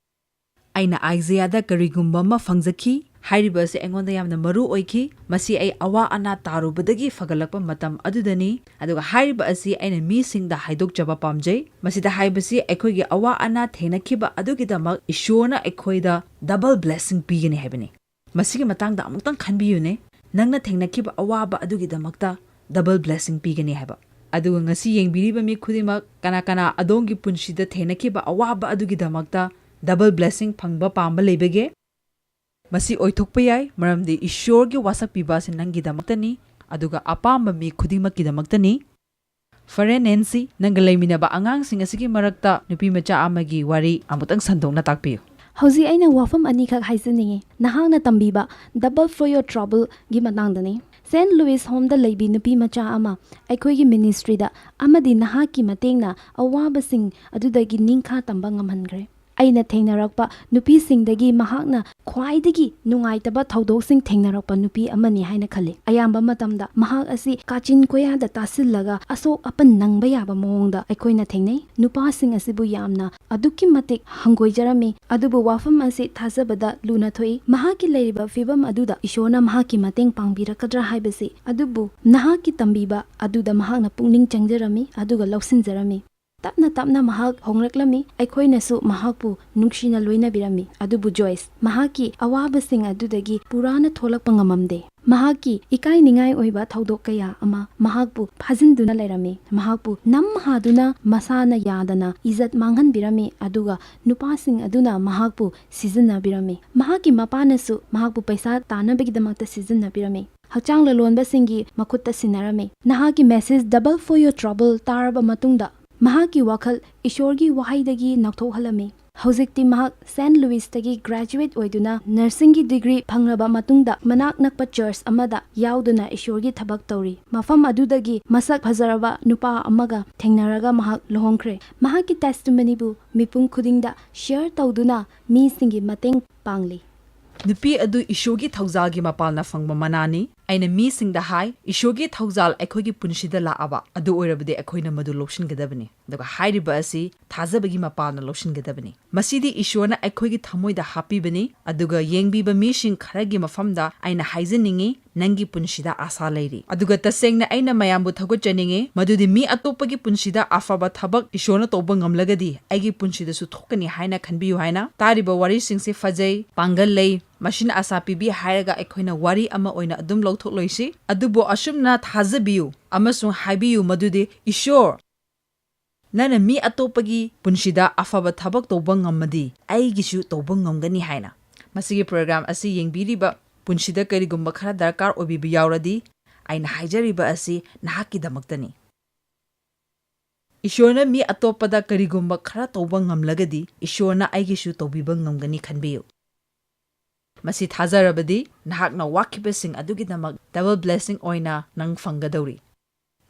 ꯑꯩꯅ ꯑꯥꯏꯖꯦꯌꯥꯗ ꯀꯔꯤꯒꯨꯝꯕ ꯑꯃ ꯐꯪꯖꯈꯤ꯫ ꯍꯥꯏꯔꯤꯕ ꯑꯁꯤ ꯑꯩꯉꯣꯟꯗ ꯌꯥꯝꯅ ꯃꯔꯨ ꯑꯣꯏꯈꯤ꯫ ꯃꯁꯤ ꯑꯩ ꯑꯋꯥ ꯑꯅꯥ ꯇꯥꯔꯨꯕꯗꯒꯤ ꯐꯒꯠꯂꯛꯄ ꯃꯇꯝ ꯑꯗꯨꯗꯅꯤ꯫ ꯑꯗꯨꯒ ꯍꯥꯏꯔꯤꯕ ꯑꯁꯤ ꯑꯩꯅ ꯃꯤꯁꯤꯡꯗ ꯍꯥꯏꯗꯣꯛꯆꯕ ꯄꯥꯝꯖꯩ꯫ ꯃꯁꯤꯗ ꯍꯥꯏꯕꯁꯤ ꯑꯩꯈꯣꯏꯒꯤ ꯑꯋꯥ ꯑꯅꯥ ꯊꯦꯡꯅꯈꯤꯕ ꯑꯗꯨꯒꯤꯗꯃꯛ ꯏꯁꯣꯔꯅ ꯑꯩꯈꯣꯏꯗ double blessing ꯄꯤꯒꯅꯤ ꯍꯥꯏꯕꯅꯤ꯫ ꯃꯁꯤꯒꯤ ꯃꯇꯥꯡꯗ ꯑꯃꯨꯛꯇꯪ ꯈꯟꯕꯤꯌꯨꯅꯦ꯫ ꯅꯪꯅ ꯊꯦꯡꯅꯈꯤꯕ ꯑꯋꯥꯕ ꯑꯗꯨꯒꯤꯗꯃꯛꯇ double blessing ꯄꯤꯒꯅꯤ ꯍꯥꯏꯕ꯫ ꯑꯗꯨꯒ ꯉꯁꯤ ꯌꯦꯡꯕꯤꯔꯤꯕ ꯃꯤ ꯈꯨꯗꯤꯡꯃꯛ, ꯀꯅꯥ ꯀꯅꯥ ꯑꯗꯣꯝꯒꯤ ꯄꯨꯟꯁꯤꯗ ꯊꯦꯡꯅꯈꯤꯕ ꯑꯋꯥꯕ ꯑꯗꯨꯒꯤꯗꯃꯛꯇ double blessing ꯐꯪꯕ ꯄꯥꯝꯕ ꯂꯩꯕꯒꯦ? ꯃꯁꯤ ꯑꯣꯏꯊꯣꯛꯄ ꯌꯥꯏ, ꯃꯔꯝꯗꯤ ꯏꯁꯣꯔꯒꯤ ꯋꯥꯁꯛ ꯄꯤꯕ ꯑꯁꯤ ꯅꯪꯒꯤꯗꯃꯛꯇꯅꯤ, ꯑꯗꯨꯒ ꯑꯄꯥꯝꯕ ꯃꯤ ꯈꯨꯗꯤꯡꯃꯛꯀꯤꯗꯃꯛꯇꯅꯤ꯫ ꯐꯔꯦ ꯅꯦꯟꯁꯤ, ꯅꯪꯒ ꯂꯩꯃꯤꯟꯅꯕ ꯑꯉꯥꯡꯁꯤꯡ ꯑꯁꯤꯒꯤ ꯃꯔꯛꯇ ꯅꯨꯄꯤ ꯃꯆꯥ ꯑꯃꯒꯤ ꯋꯥꯔꯤ ꯑꯃꯨꯛꯇꯪ ꯁꯟꯗꯣꯛꯅ ꯇꯥꯛꯄꯤꯌꯨ꯫ ꯍꯧꯖꯤꯛ ꯑꯩꯅ ꯋꯥꯐꯝ ꯑꯅꯤꯈꯛ ꯍꯥꯏꯖꯅꯤꯡꯉꯤ꯫ ꯅꯍꯥꯛꯅ ꯇꯝꯕꯤꯕ Double for your troubleꯒꯤ ꯃꯇꯥꯡꯗꯅꯤ꯫ ꯁꯦꯟꯠ ꯂꯨꯏꯁ ꯍꯣꯝꯗ ꯂꯩꯕꯤ ꯅꯨꯄꯤ ꯃꯆꯥ ꯑꯃ ꯑꯩꯈꯣꯏꯒꯤ ministryꯗ ꯑꯃꯗꯤ ꯅꯍꯥꯛꯀꯤ ꯃꯇꯦꯡꯅ ꯑꯋꯥꯕꯁꯤꯡ ꯑꯗꯨꯗꯒꯤ ꯅꯤꯡꯈꯥ ꯇꯝꯕ ꯉꯝꯍꯟꯈ꯭ꯔꯦ꯫ ꯑꯩꯅ ꯊꯦꯡꯅꯔꯛꯄ ꯅꯨꯄꯤꯁꯤꯡꯗꯒꯤ ꯃꯍꯥꯛꯅ ꯈ꯭ꯋꯥꯏꯗꯒꯤ ꯅꯨꯡꯉꯥꯏꯇꯕ ꯊꯧꯗꯣꯛꯁꯤꯡ ꯊꯦꯡꯅꯔꯛꯄ ꯅꯨꯄꯤ ꯑꯃꯅꯤ ꯍꯥꯏꯅ ꯈꯜꯂꯤ꯫ ꯑꯌꯥꯝꯕ ꯃꯇꯝꯗ ꯃꯍꯥꯛ ꯑꯁꯤ ꯀꯥꯆꯤꯟ ꯀꯣꯌꯥꯗ ꯇꯥꯁꯤꯜꯂꯒ ꯑꯁꯣꯛ ꯑꯄꯟ ꯅꯪꯕ ꯌꯥꯕ ꯃꯑꯣꯡꯗ ꯑꯩꯈꯣꯏꯅ ꯊꯦꯡꯅꯩ꯫ ꯅꯨꯄꯥꯁꯤꯡ ꯑꯁꯤꯕꯨ ꯌꯥꯝꯅ ꯑꯗꯨꯛꯀꯤ ꯃꯇꯤꯛ ꯍꯪꯒꯣꯏꯖꯔꯝꯃꯤ, ꯑꯗꯨꯕꯨ ꯋꯥꯐꯝ ꯑꯁꯤ ꯊꯥꯖꯕꯗ ꯂꯨꯅ ꯊꯣꯛꯏ꯫ ꯃꯍꯥꯛꯀꯤ ꯂꯩꯔꯤꯕ ꯐꯤꯕꯝ ꯑꯗꯨꯗ ꯏꯁꯣꯔꯅ ꯃꯍꯥꯛꯀꯤ ꯃꯇꯦꯡ ꯄꯥꯡꯕꯤꯔꯛꯀꯗ꯭ꯔꯥ ꯍꯥꯏꯕꯁꯤ, ꯑꯗꯨꯕꯨ ꯅꯍꯥꯛꯀꯤ ꯇꯝꯕꯤꯕ ꯑꯗꯨꯗ ꯃꯍꯥꯛꯅ ꯄꯨꯛꯅꯤꯡ ꯆꯪꯖꯔꯝꯃꯤ, ꯑꯗꯨꯒ ꯂꯧꯁꯤꯟꯖꯔꯝꯃꯤ꯫ ꯇꯞꯅ ꯇꯞꯅ ꯃꯍꯥꯛ ꯍꯣꯡꯂꯛꯂꯝꯃꯤ꯫ ꯑꯩꯈꯣꯏꯅꯁꯨ ꯃꯍꯥꯛꯄꯨ ꯅꯨꯡꯁꯤꯅ ꯂꯣꯏꯅꯕꯤꯔꯝꯃꯤ꯫ ꯑꯗꯨꯕꯨ ꯖꯣꯏꯁ ꯃꯍꯥꯛꯀꯤ ꯑꯋꯥꯕꯁꯤꯡ ꯑꯗꯨꯗꯒꯤ ꯄꯨꯔꯥꯅ ꯊꯣꯛꯂꯛꯄ ꯉꯝꯃꯝꯗꯦ꯫ ꯃꯍꯥꯛꯀꯤ ꯏꯀꯥꯏꯅꯤꯡꯉꯥꯏ ꯑꯣꯏꯕ ꯊꯧꯗꯣꯛ ꯀꯌꯥ ꯑꯃ ꯃꯍꯥꯛꯄꯨ ꯐꯥꯖꯤꯟꯗꯨꯅ ꯂꯩꯔꯝꯃꯤ꯫ ꯃꯍꯥꯛꯄꯨ ꯅꯝꯍꯥꯗꯨꯅ ꯃꯁꯥꯅ ꯌꯥꯗꯅ ꯏꯖꯠ ꯃꯥꯡꯍꯟꯕꯤꯔꯝꯃꯤ, ꯑꯗꯨꯒ ꯅꯨꯄꯥꯁꯤꯡ ꯑꯗꯨꯅ ꯃꯍꯥꯛꯄꯨ ꯁꯤꯖꯤꯟꯅꯕꯤꯔꯝꯃꯤ꯫ ꯃꯍꯥꯛꯀꯤ ꯃꯄꯥꯅꯁꯨ ꯃꯍꯥꯛꯄꯨ ꯄꯩꯁꯥ ꯇꯥꯟꯅꯕꯒꯤꯗꯃꯛꯇ ꯁꯤꯖꯤꯟꯅꯕꯤꯔꯝꯃꯤ꯫ ꯍꯛꯆꯥꯡ ꯂꯂꯣꯟꯕꯁꯤꯡꯒꯤ ꯃꯈꯨꯠꯇ ꯁꯤꯟꯅꯔꯝꯃꯤ꯫ ꯅꯍꯥꯛꯀꯤ message Double for your trouble ꯇꯥꯔꯕ ꯃꯇꯨꯡꯗ ꯃꯍꯥꯛꯀꯤ ꯋꯥꯈꯜ ꯏꯁꯣꯔꯒꯤ ꯋꯥꯍꯩꯗꯒꯤ ꯅꯧꯊꯣꯛꯍꯜꯂꯝꯃꯤ꯫ ꯍꯧꯖꯤꯛꯇꯤ ꯃꯍꯥꯛ ꯁꯦꯟꯠ ꯂꯨꯏꯁꯇꯒꯤ graduate ꯑꯣꯏꯗꯨꯅ nursingꯒꯤ degree ꯐꯪꯂꯕ ꯃꯇꯨꯡꯗ ꯃꯅꯥꯛ ꯅꯛꯄ church ꯑꯃꯗ ꯌꯥꯎꯗꯨꯅ ꯏꯁꯣꯔꯒꯤ ꯊꯕꯛ ꯇꯧꯔꯤ꯫ ꯃꯐꯝ ꯑꯗꯨꯗꯒꯤ ꯃꯁꯛ ꯐꯖꯔꯕ ꯅꯨꯄꯥ ꯑꯃꯒ ꯊꯦꯡꯅꯔꯒ ꯃꯍꯥꯛ ꯂꯨꯍꯣꯡꯈ꯭ꯔꯦ꯫ ꯃꯍꯥꯛꯀꯤ testimonyꯕꯨ ꯃꯤꯄꯨꯝ ꯈꯨꯗꯤꯡꯗ share ꯇꯧꯗꯨꯅ ꯃꯤꯁꯤꯡꯒꯤ ꯃꯇꯦꯡ ꯄꯥꯡꯂꯤ꯫ ꯅꯨꯄꯤ ꯑꯗꯨ ꯏꯁꯣꯔꯒꯤ ꯊꯧꯖꯥꯜꯒꯤ ꯃꯄꯥꯜꯅ ꯐꯪꯕ ꯃꯅꯥꯅꯤ꯫ ꯑꯩꯅ ꯃꯤꯁꯤꯡꯗ ꯍꯥꯏ, ꯏꯁꯣꯔꯒꯤ ꯊꯧꯖꯥꯜ ꯑꯩꯈꯣꯏꯒꯤ ꯄꯨꯟꯁꯤꯗ ꯂꯥꯛꯑꯕ ꯑꯗꯨ ꯑꯣꯏꯔꯕꯗꯤ ꯑꯩꯈꯣꯏꯅ ꯃꯗꯨ ꯂꯧꯁꯤꯟꯒꯗꯕꯅꯤ꯫ ꯑꯗꯨꯒ ꯍꯥꯏꯔꯤꯕ ꯑꯁꯤ ꯊꯥꯖꯕꯒꯤ ꯃꯄꯥꯜꯅ ꯂꯧꯁꯤꯟꯒꯗꯕꯅꯤ꯫ ꯃꯁꯤꯗꯤ ꯏꯁꯣꯔꯅ ꯑꯩꯈꯣꯏꯒꯤ ꯊꯃꯣꯏꯗ ꯍꯥꯞꯄꯤꯕꯅꯤ꯫ ꯑꯗꯨꯒ ꯌꯦꯡꯕꯤꯕ ꯃꯤꯁꯤꯡ ꯈꯔꯒꯤ ꯃꯐꯝꯗ ꯑꯩꯅ ꯍꯥꯏꯖꯅꯤꯡꯉꯤ, ꯅꯪꯒꯤ ꯄꯨꯟꯁꯤꯗ ꯑꯥꯁꯥ ꯂꯩꯔꯤ꯫ ꯑꯗꯨꯒ ꯇꯁꯦꯡꯅ ꯑꯩꯅ ꯃꯌꯥꯝꯕꯨ ꯊꯥꯒꯠꯆꯅꯤꯡꯉꯤ, ꯃꯗꯨꯗꯤ ꯃꯤ ꯑꯇꯣꯞꯄꯒꯤ ꯄꯨꯟꯁꯤꯗ ꯑꯐꯕ ꯊꯕꯛ ꯏꯁꯣꯔꯅ ꯇꯧꯕ ꯉꯝꯂꯒꯗꯤ ꯑꯩꯒꯤ ꯄꯨꯟꯁꯤꯗꯁꯨ ꯊꯣꯛꯀꯅꯤ ꯍꯥꯏꯅ ꯈꯟꯕꯤꯌꯨ ꯍꯥꯏꯅ꯫ ꯇꯥꯔꯤꯕ ꯋꯥꯔꯤꯁꯤꯡꯁꯤ ꯐꯖꯩ, ꯄꯥꯡꯒꯜ ꯂꯩ, ꯃꯁꯤꯅ ꯑꯥꯁꯥ ꯄꯤꯕꯤ ꯍꯥꯏꯔꯒ ꯑꯩꯈꯣꯏꯅ ꯋꯥꯔꯤ ꯑꯃ ꯑꯣꯏꯅ ꯑꯗꯨꯝ ꯂꯧꯊꯣꯛꯂꯣꯏꯁꯤ꯫ ꯑꯗꯨꯕꯨ ꯑꯁꯨꯝꯅ ꯊꯥꯖꯕꯤꯌꯨ ꯑꯃꯁꯨꯡ ꯍꯥꯏꯕꯤꯌꯨ ꯃꯗꯨꯗꯤ ꯏꯁꯣꯔ ꯅꯪꯅ ꯃꯤ ꯑꯇꯣꯞꯄꯒꯤ ꯄꯨꯟꯁꯤꯗ ꯑꯐꯕ ꯊꯕꯛ ꯇꯧꯕ ꯉꯝꯃꯗꯤ ꯑꯩꯒꯤꯁꯨ ꯇꯧꯕ ꯉꯝꯒꯅꯤ ꯍꯥꯏꯅ꯫ ꯃꯁꯤꯒꯤ ꯄ꯭ꯔꯣꯒ꯭ꯔꯥꯝ ꯑꯁꯤ ꯌꯦꯡꯕꯤꯔꯤꯕ, ꯄꯨꯟꯁꯤꯗ ꯀꯔꯤꯒꯨꯝꯕ ꯈꯔ ꯗꯔꯀꯥꯔ ꯑꯣꯏꯕꯤꯕ ꯌꯥꯎꯔꯗꯤ, ꯑꯩꯅ ꯍꯥꯏꯖꯔꯤꯕ ꯑꯁꯤ ꯅꯍꯥꯛꯀꯤꯗꯃꯛꯇꯅꯤ꯫ ꯏꯁꯣꯔꯅ ꯃꯤ ꯑꯇꯣꯞꯄꯗ ꯀꯔꯤꯒꯨꯝꯕ ꯈꯔ ꯇꯧꯕ ꯉꯝꯂꯒꯗꯤ ꯏꯁꯣꯔꯅ ꯑꯩꯒꯤꯁꯨ ꯇꯧꯕꯤꯕ ꯉꯝꯒꯅꯤ ꯈꯟꯕꯤꯌꯨ꯫ ꯃꯁꯤ ꯊꯥꯖꯔꯕꯗꯤ ꯅꯍꯥꯛꯅ ꯋꯥꯈꯤꯕꯁꯤꯡ ꯑꯗꯨꯒꯤꯗꯃꯛ double blessing ꯑꯣꯏꯅ ꯅꯪ ꯐꯪꯒꯗꯧꯔꯤ꯫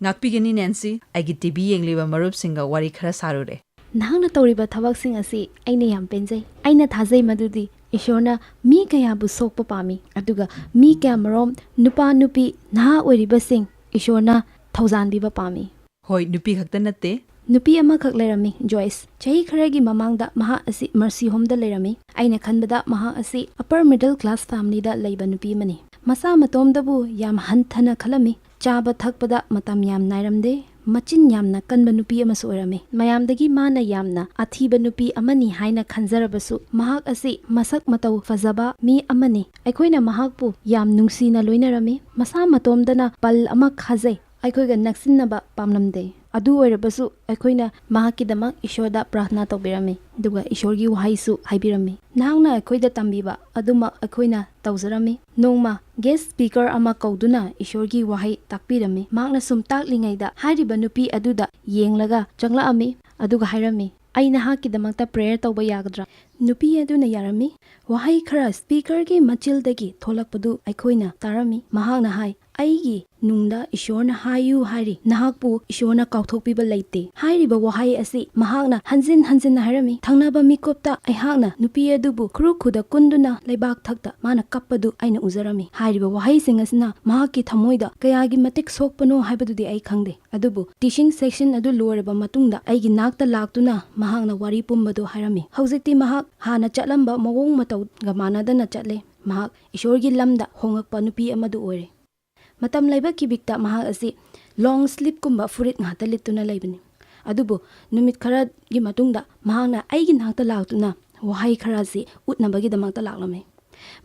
ꯉꯥꯛꯄꯤꯒꯅꯤ ꯅꯦꯟꯁꯤ, ꯑꯩꯒꯤ ꯇꯤ ꯚꯤ ꯌꯦꯡꯂꯤꯕ ꯃꯔꯨꯞꯁꯤꯡꯒ ꯋꯥꯔꯤ ꯈꯔ ꯁꯥꯔꯨꯔꯦ꯫ ꯅꯍꯥꯛꯅ ꯇꯧꯔꯤꯕ ꯊꯕꯛꯁꯤꯡ ꯑꯁꯤ ꯑꯩꯅ ꯌꯥꯝ ꯄꯦꯟꯖꯩ꯫ ꯑꯩꯅ ꯊꯥꯖꯩ ꯃꯗꯨꯗꯤ ꯏꯁꯣꯔꯅ ꯃꯤ ꯀꯌꯥꯕꯨ ꯁꯣꯛꯄ ꯄꯥꯝꯃꯤ, ꯑꯗꯨꯒ ꯃꯤ ꯀꯌꯥꯃꯔꯣꯝ, ꯅꯨꯄꯥ ꯅꯨꯄꯤ ꯅꯍꯥ ꯑꯣꯏꯔꯤꯕꯁꯤꯡ ꯏꯁꯣꯔꯅ ꯊꯧꯖꯥꯟꯕꯤꯕ ꯄꯥꯝꯃꯤ꯫ ꯍꯣꯏ, ꯅꯨꯄꯤ ꯈꯛꯇ ꯅꯠꯇꯦ꯫ ꯅꯨꯄꯤ ꯑꯃꯈꯛ ꯂꯩꯔꯝꯃꯤ, ꯖꯣꯏꯁ꯫ ꯆꯍꯤ ꯈꯔꯒꯤ ꯃꯃꯥꯡꯗ ꯃꯍꯥꯛ ꯑꯁꯤ ꯃꯔꯁꯤ ꯍꯣꯝꯗ ꯂꯩꯔꯝꯃꯤ꯫ ꯑꯩꯅ ꯈꯟꯕꯗ ꯃꯍꯥꯛ ꯑꯁꯤ upper middle class familyꯗ ꯂꯩꯕ ꯅꯨꯄꯤ ꯑꯃꯅꯤ꯫ ꯃꯁꯥ ꯃꯇꯣꯝꯗꯕꯨ ꯌꯥꯝ ꯍꯟꯊꯅ ꯈꯜꯂꯝꯃꯤ꯫ ꯆꯥꯕ ꯊꯛꯄꯗ ꯃꯇꯝ ꯌꯥꯝ ꯅꯥꯏꯔꯝꯗꯦ꯫ ꯃꯆꯤꯟ ꯌꯥꯝꯅ ꯀꯟꯕ ꯅꯨꯄꯤ ꯑꯃꯁꯨ ꯑꯣꯏꯔꯝꯃꯤ꯫ ꯃꯌꯥꯝꯗꯒꯤ ꯃꯥꯅ ꯌꯥꯝꯅ ꯑꯊꯤꯕ ꯅꯨꯄꯤ ꯑꯃꯅꯤ ꯍꯥꯏꯅ ꯈꯟꯖꯔꯕꯁꯨ, ꯃꯍꯥꯛ ꯑꯁꯤ ꯃꯁꯛ ꯃꯇꯧ ꯐꯖꯕ ꯃꯤ ꯑꯃꯅꯤ꯫ ꯑꯩꯈꯣꯏꯅ ꯃꯍꯥꯛꯄꯨ ꯌꯥꯝ ꯅꯨꯡꯁꯤꯅ ꯂꯣꯏꯅꯔꯝꯃꯤ꯫ ꯃꯁꯥ ꯃꯇꯣꯝꯗꯅ ꯄꯜ ꯑꯃ ꯈꯥꯖꯩ꯫ ꯑꯩꯈꯣꯏꯒ ꯅꯛꯁꯤꯟꯅꯕ ꯄꯥꯝꯂꯝꯗꯦ꯫ ꯑꯗꯨ ꯑꯣꯏꯔꯕꯁꯨ ꯑꯩꯈꯣꯏꯅ ꯃꯍꯥꯛꯀꯤꯗꯃꯛ ꯏꯁꯣꯔꯗ ꯄ꯭ꯔꯥꯔꯊꯅꯥ ꯇꯧꯕꯤꯔꯝꯃꯤ, ꯑꯗꯨꯒ ꯏꯁꯣꯔꯒꯤ ꯋꯥꯍꯩꯁꯨ ꯍꯥꯏꯕꯤꯔꯝꯃꯤ꯫ ꯅꯍꯥꯛꯅ ꯑꯩꯈꯣꯏꯗ ꯇꯝꯕꯤꯕ ꯑꯗꯨꯃꯛ ꯑꯩꯈꯣꯏꯅ ꯇꯧꯖꯔꯝꯃꯤ꯫ ꯅꯣꯡꯃ guest speaker ꯑꯃ ꯀꯧꯗꯨꯅ ꯏꯁꯣꯔꯒꯤ ꯋꯥꯍꯩ ꯇꯥꯛꯄꯤꯔꯝꯃꯤ꯫ ꯃꯍꯥꯛꯅ ꯁꯨꯝ ꯇꯥꯛꯂꯤꯉꯩꯗ ꯍꯥꯏꯔꯤꯕ ꯅꯨꯄꯤ ꯑꯗꯨꯗ ꯌꯦꯡꯂꯒ ꯆꯪꯂꯛꯑꯝꯃꯤ, ꯑꯗꯨꯒ ꯍꯥꯏꯔꯝꯃꯤ, "ꯑꯩ ꯅꯍꯥꯛꯀꯤꯗꯃꯛꯇ prayer ꯇꯧꯕ ꯌꯥꯒꯗ꯭ꯔꯥ?" ꯅꯨꯄꯤ ꯑꯗꯨꯅ ꯌꯥꯔꯝꯃꯤ꯫ ꯋꯥꯍꯩ ꯈꯔ speakerꯒꯤ ꯃꯆꯤꯜꯗꯒꯤ ꯊꯣꯛꯂꯛꯄꯗꯨ ꯑꯩꯈꯣꯏꯅ ꯇꯥꯔꯝꯃꯤ꯫ ꯃꯍꯥꯛꯅ ꯍꯥꯏ, "ꯑꯩꯒꯤ ꯅꯨꯡꯗ ꯏꯁꯣꯔꯅ ꯍꯥꯏꯌꯨ ꯍꯥꯏꯔꯤ, ꯅꯍꯥꯛꯄꯨ ꯏꯁꯣꯔꯅ ꯀꯥꯎꯊꯣꯛꯄꯤꯕ ꯂꯩꯇꯦ꯫" ꯍꯥꯏꯔꯤꯕ ꯋꯥꯍꯩ ꯑꯁꯤ ꯃꯍꯥꯛꯅ ꯍꯟꯖꯤꯟ ꯍꯟꯖꯤꯟꯅ ꯍꯥꯏꯔꯝꯃꯤ꯫ ꯊꯪꯅꯕ ꯃꯤꯀꯨꯞꯇ ꯑꯩꯍꯥꯛꯅ ꯅꯨꯄꯤ ꯑꯗꯨꯕꯨ ꯈꯨꯔꯨ ꯈꯨꯗ ꯀꯨꯟꯗꯨꯅ ꯂꯩꯕꯥꯛ ꯊꯛꯇ ꯃꯥꯅ ꯀꯞꯄꯗꯨ ꯑꯩꯅ ꯎꯖꯔꯝꯃꯤ꯫ ꯍꯥꯏꯔꯤꯕ ꯋꯥꯍꯩꯁꯤꯡ ꯑꯁꯤꯅ ꯃꯍꯥꯛꯀꯤ ꯊꯃꯣꯏꯗ ꯀꯌꯥꯒꯤ ꯃꯇꯤꯛ ꯁꯣꯛꯄꯅꯣ ꯍꯥꯏꯕꯗꯨꯗꯤ ꯑꯩ ꯈꯪꯗꯦ, ꯑꯗꯨꯕꯨ teaching section ꯑꯗꯨ ꯂꯣꯏꯔꯕ ꯃꯇꯨꯡꯗ ꯑꯩꯒꯤ ꯅꯥꯛꯇ ꯂꯥꯛꯇꯨꯅ ꯃꯍꯥꯛꯅ ꯋꯥꯔꯤ ꯄꯨꯝꯕꯗꯨ ꯍꯥꯏꯔꯝꯃꯤ꯫ ꯍꯧꯖꯤꯛꯇꯤ ꯃꯍꯥꯛ ꯍꯥꯟꯅ ꯆꯠꯂꯝꯕ ꯃꯑꯣꯡ ꯃꯇꯧꯒ ꯃꯥꯟꯅꯗꯅ ꯆꯠꯂꯦ꯫ ꯃꯍꯥꯛ ꯏꯁꯣꯔꯒꯤ ꯂꯝꯗ ꯍꯣꯡꯂꯛꯄ ꯅꯨꯄꯤ ꯑꯃꯗꯨ ꯑꯣꯏꯔꯦ꯫ ꯃꯇꯝ ꯂꯩꯕ ꯀꯤꯕꯤꯛꯇ ꯃꯍꯥꯛ ꯑꯁꯤ ꯂꯣꯡ ꯁ꯭ꯂꯤꯞꯀꯨꯝꯕ ꯐꯨꯔꯤꯠ ꯉꯥꯛꯇ ꯂꯤꯠꯇꯨꯅ ꯂꯩꯕꯅꯤ꯫ ꯑꯗꯨꯕꯨ ꯅꯨꯃꯤꯠ ꯈꯔꯒꯤ ꯃꯇꯨꯡꯗ ꯃꯍꯥꯛꯅ ꯑꯩꯒꯤ ꯅꯥꯛꯇ ꯂꯥꯛꯇꯨꯅ ꯋꯥꯍꯩ ꯈꯔ ꯑꯁꯤ ꯎꯠꯅꯕꯒꯤꯗꯃꯛꯇ ꯂꯥꯛꯂꯝꯃꯤ꯫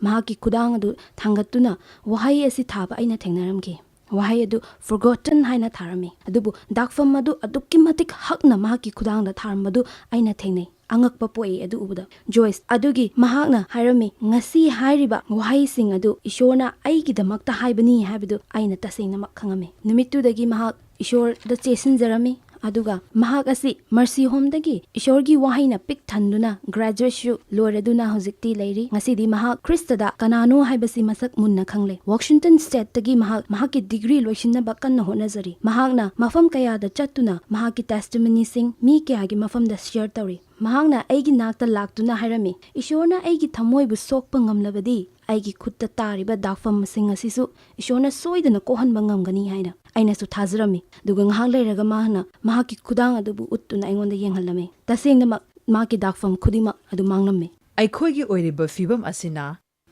ꯃꯍꯥꯛꯀꯤ ꯈꯨꯗꯥꯡ ꯑꯗꯨ ꯊꯥꯡꯒꯠꯇꯨꯅ ꯋꯥꯍꯩ ꯑꯁꯤ ꯊꯥꯕ ꯑꯩꯅ ꯊꯦꯡꯅꯔꯝꯈꯤ꯫ ꯋꯥꯍꯩ ꯑꯗꯨ "forgotten" ꯍꯥꯏꯅ ꯊꯥꯔꯝꯃꯤ꯫ ꯑꯗꯨꯕꯨ ꯗꯥꯛꯐꯝ ꯑꯗꯨ ꯑꯗꯨꯛꯀꯤ ꯃꯇꯤꯛ ꯍꯛꯅ ꯃꯍꯥꯛꯀꯤ ꯈꯨꯗꯥꯡꯗ ꯊꯥꯔꯝꯕꯗꯨ ꯑꯩꯅ ꯊꯦꯡꯅꯩ꯫ ꯑꯉꯛꯄ ꯄꯣꯛꯏ ꯑꯗꯨ ꯎꯕꯗ꯫ ꯖꯣꯏꯁ ꯑꯗꯨꯒꯤ ꯃꯍꯥꯛꯅ ꯍꯥꯏꯔꯝꯃꯤ, "ꯉꯁꯤ ꯍꯥꯏꯔꯤꯕ ꯋꯥꯍꯩꯁꯤꯡ ꯑꯗꯨ ꯏꯁꯣꯔꯅ ꯑꯩꯒꯤꯗꯃꯛꯇ ꯍꯥꯏꯕꯅꯤ" ꯍꯥꯏꯕꯗꯨ ꯑꯩꯅ ꯇꯁꯦꯡꯅꯃꯛ ꯈꯪꯉꯝꯃꯤ꯫ ꯅꯨꯃꯤꯠꯇꯨꯗꯒꯤ ꯃꯍꯥꯛ ꯏꯁꯣꯔꯗ ꯆꯦꯁꯤꯟꯖꯔꯝꯃꯤ꯫ ꯑꯗꯨꯒ ꯃꯍꯥꯛ ꯑꯁꯤ ꯃꯔꯁꯤ ꯍꯣꯝꯗꯒꯤ ꯏꯁꯣꯔꯒꯤ ꯋꯥꯍꯩꯅ ꯄꯤꯛ ꯊꯟꯗꯨꯅ ꯒ꯭ꯔꯦꯖꯨꯑꯦꯠꯁꯨ ꯂꯣꯏꯔꯗꯨꯅ ꯍꯧꯖꯤꯛꯇꯤ ꯂꯩꯔꯤ꯫ ꯉꯁꯤꯗꯤ ꯃꯍꯥꯛ ꯈ꯭ꯔꯤꯁꯇꯗ ꯀꯅꯥꯅꯣ ꯍꯥꯏꯕꯁꯤ ꯃꯁꯛ ꯃꯨꯟꯅ ꯈꯪꯂꯦ꯫ ꯋꯥꯁꯤꯡꯇꯟ ꯁ꯭ꯇꯦꯠꯇꯒꯤ ꯃꯍꯥꯛ ꯃꯍꯥꯛꯀꯤ ꯗꯤꯒ꯭ꯔꯤ ꯂꯣꯏꯁꯤꯟꯅꯕ ꯀꯟꯅ ꯍꯣꯠꯅꯖꯔꯤ꯫ ꯃꯍꯥꯛꯅ ꯃꯐꯝ ꯀꯌꯥꯗ ꯆꯠꯇꯨꯅ ꯃꯍꯥꯛꯀꯤ ꯇꯦꯁꯇꯤꯃꯣꯅꯤꯁꯤꯡ ꯃꯤ ꯀꯌꯥꯒꯤ ꯃꯐꯝꯗ ꯁꯤꯌꯔ ꯇꯧꯔꯤ꯫ ꯃꯍꯥꯛꯅ ꯑꯩꯒꯤ ꯅꯥꯛꯇ ꯂꯥꯛꯇꯨꯅ ꯍꯥꯏꯔꯝꯃꯤ, "ꯏꯁꯣꯔꯅ ꯑꯩꯒꯤ ꯊꯃꯣꯏꯕꯨ ꯁꯣꯛꯄ ꯉꯝꯂꯕꯗꯤ ꯑꯩꯒꯤ ꯈꯨꯠꯇ ꯇꯥꯔꯤꯕ ꯗꯥꯛꯐꯝꯁꯤꯡ ꯑꯁꯤꯁꯨ ꯏꯁꯣꯔꯅ ꯁꯣꯏꯗꯅ ꯀꯣꯛꯍꯟꯕ ꯉꯝꯒꯅꯤ" ꯍꯥꯏꯅ꯫ ꯑꯩꯅꯁꯨ ꯊꯥꯖꯔꯝꯃꯤ꯫ ꯑꯗꯨꯒ ꯉꯥꯏꯍꯥꯛ ꯂꯩꯔꯒ ꯃꯍꯥꯛꯅ ꯃꯍꯥꯛꯀꯤ ꯈꯨꯗꯥꯡ ꯑꯗꯨꯕꯨ ꯎꯠꯇꯨꯅ ꯑꯩꯉꯣꯟꯗ ꯌꯦꯡꯍꯜꯂꯝꯃꯤ꯫ ꯇꯁꯦꯡꯅꯃꯛ ꯃꯍꯥꯛꯀꯤ ꯗꯥꯛꯐꯝ ꯈꯨꯗꯤꯡꯃꯛ ꯑꯗꯨ ꯃꯥꯡꯂꯝꯃꯤ꯫ ꯑꯩꯈꯣꯏꯒꯤ ꯑꯣꯏꯔꯤꯕ ꯐꯤꯕꯝ ꯑꯁꯤꯅ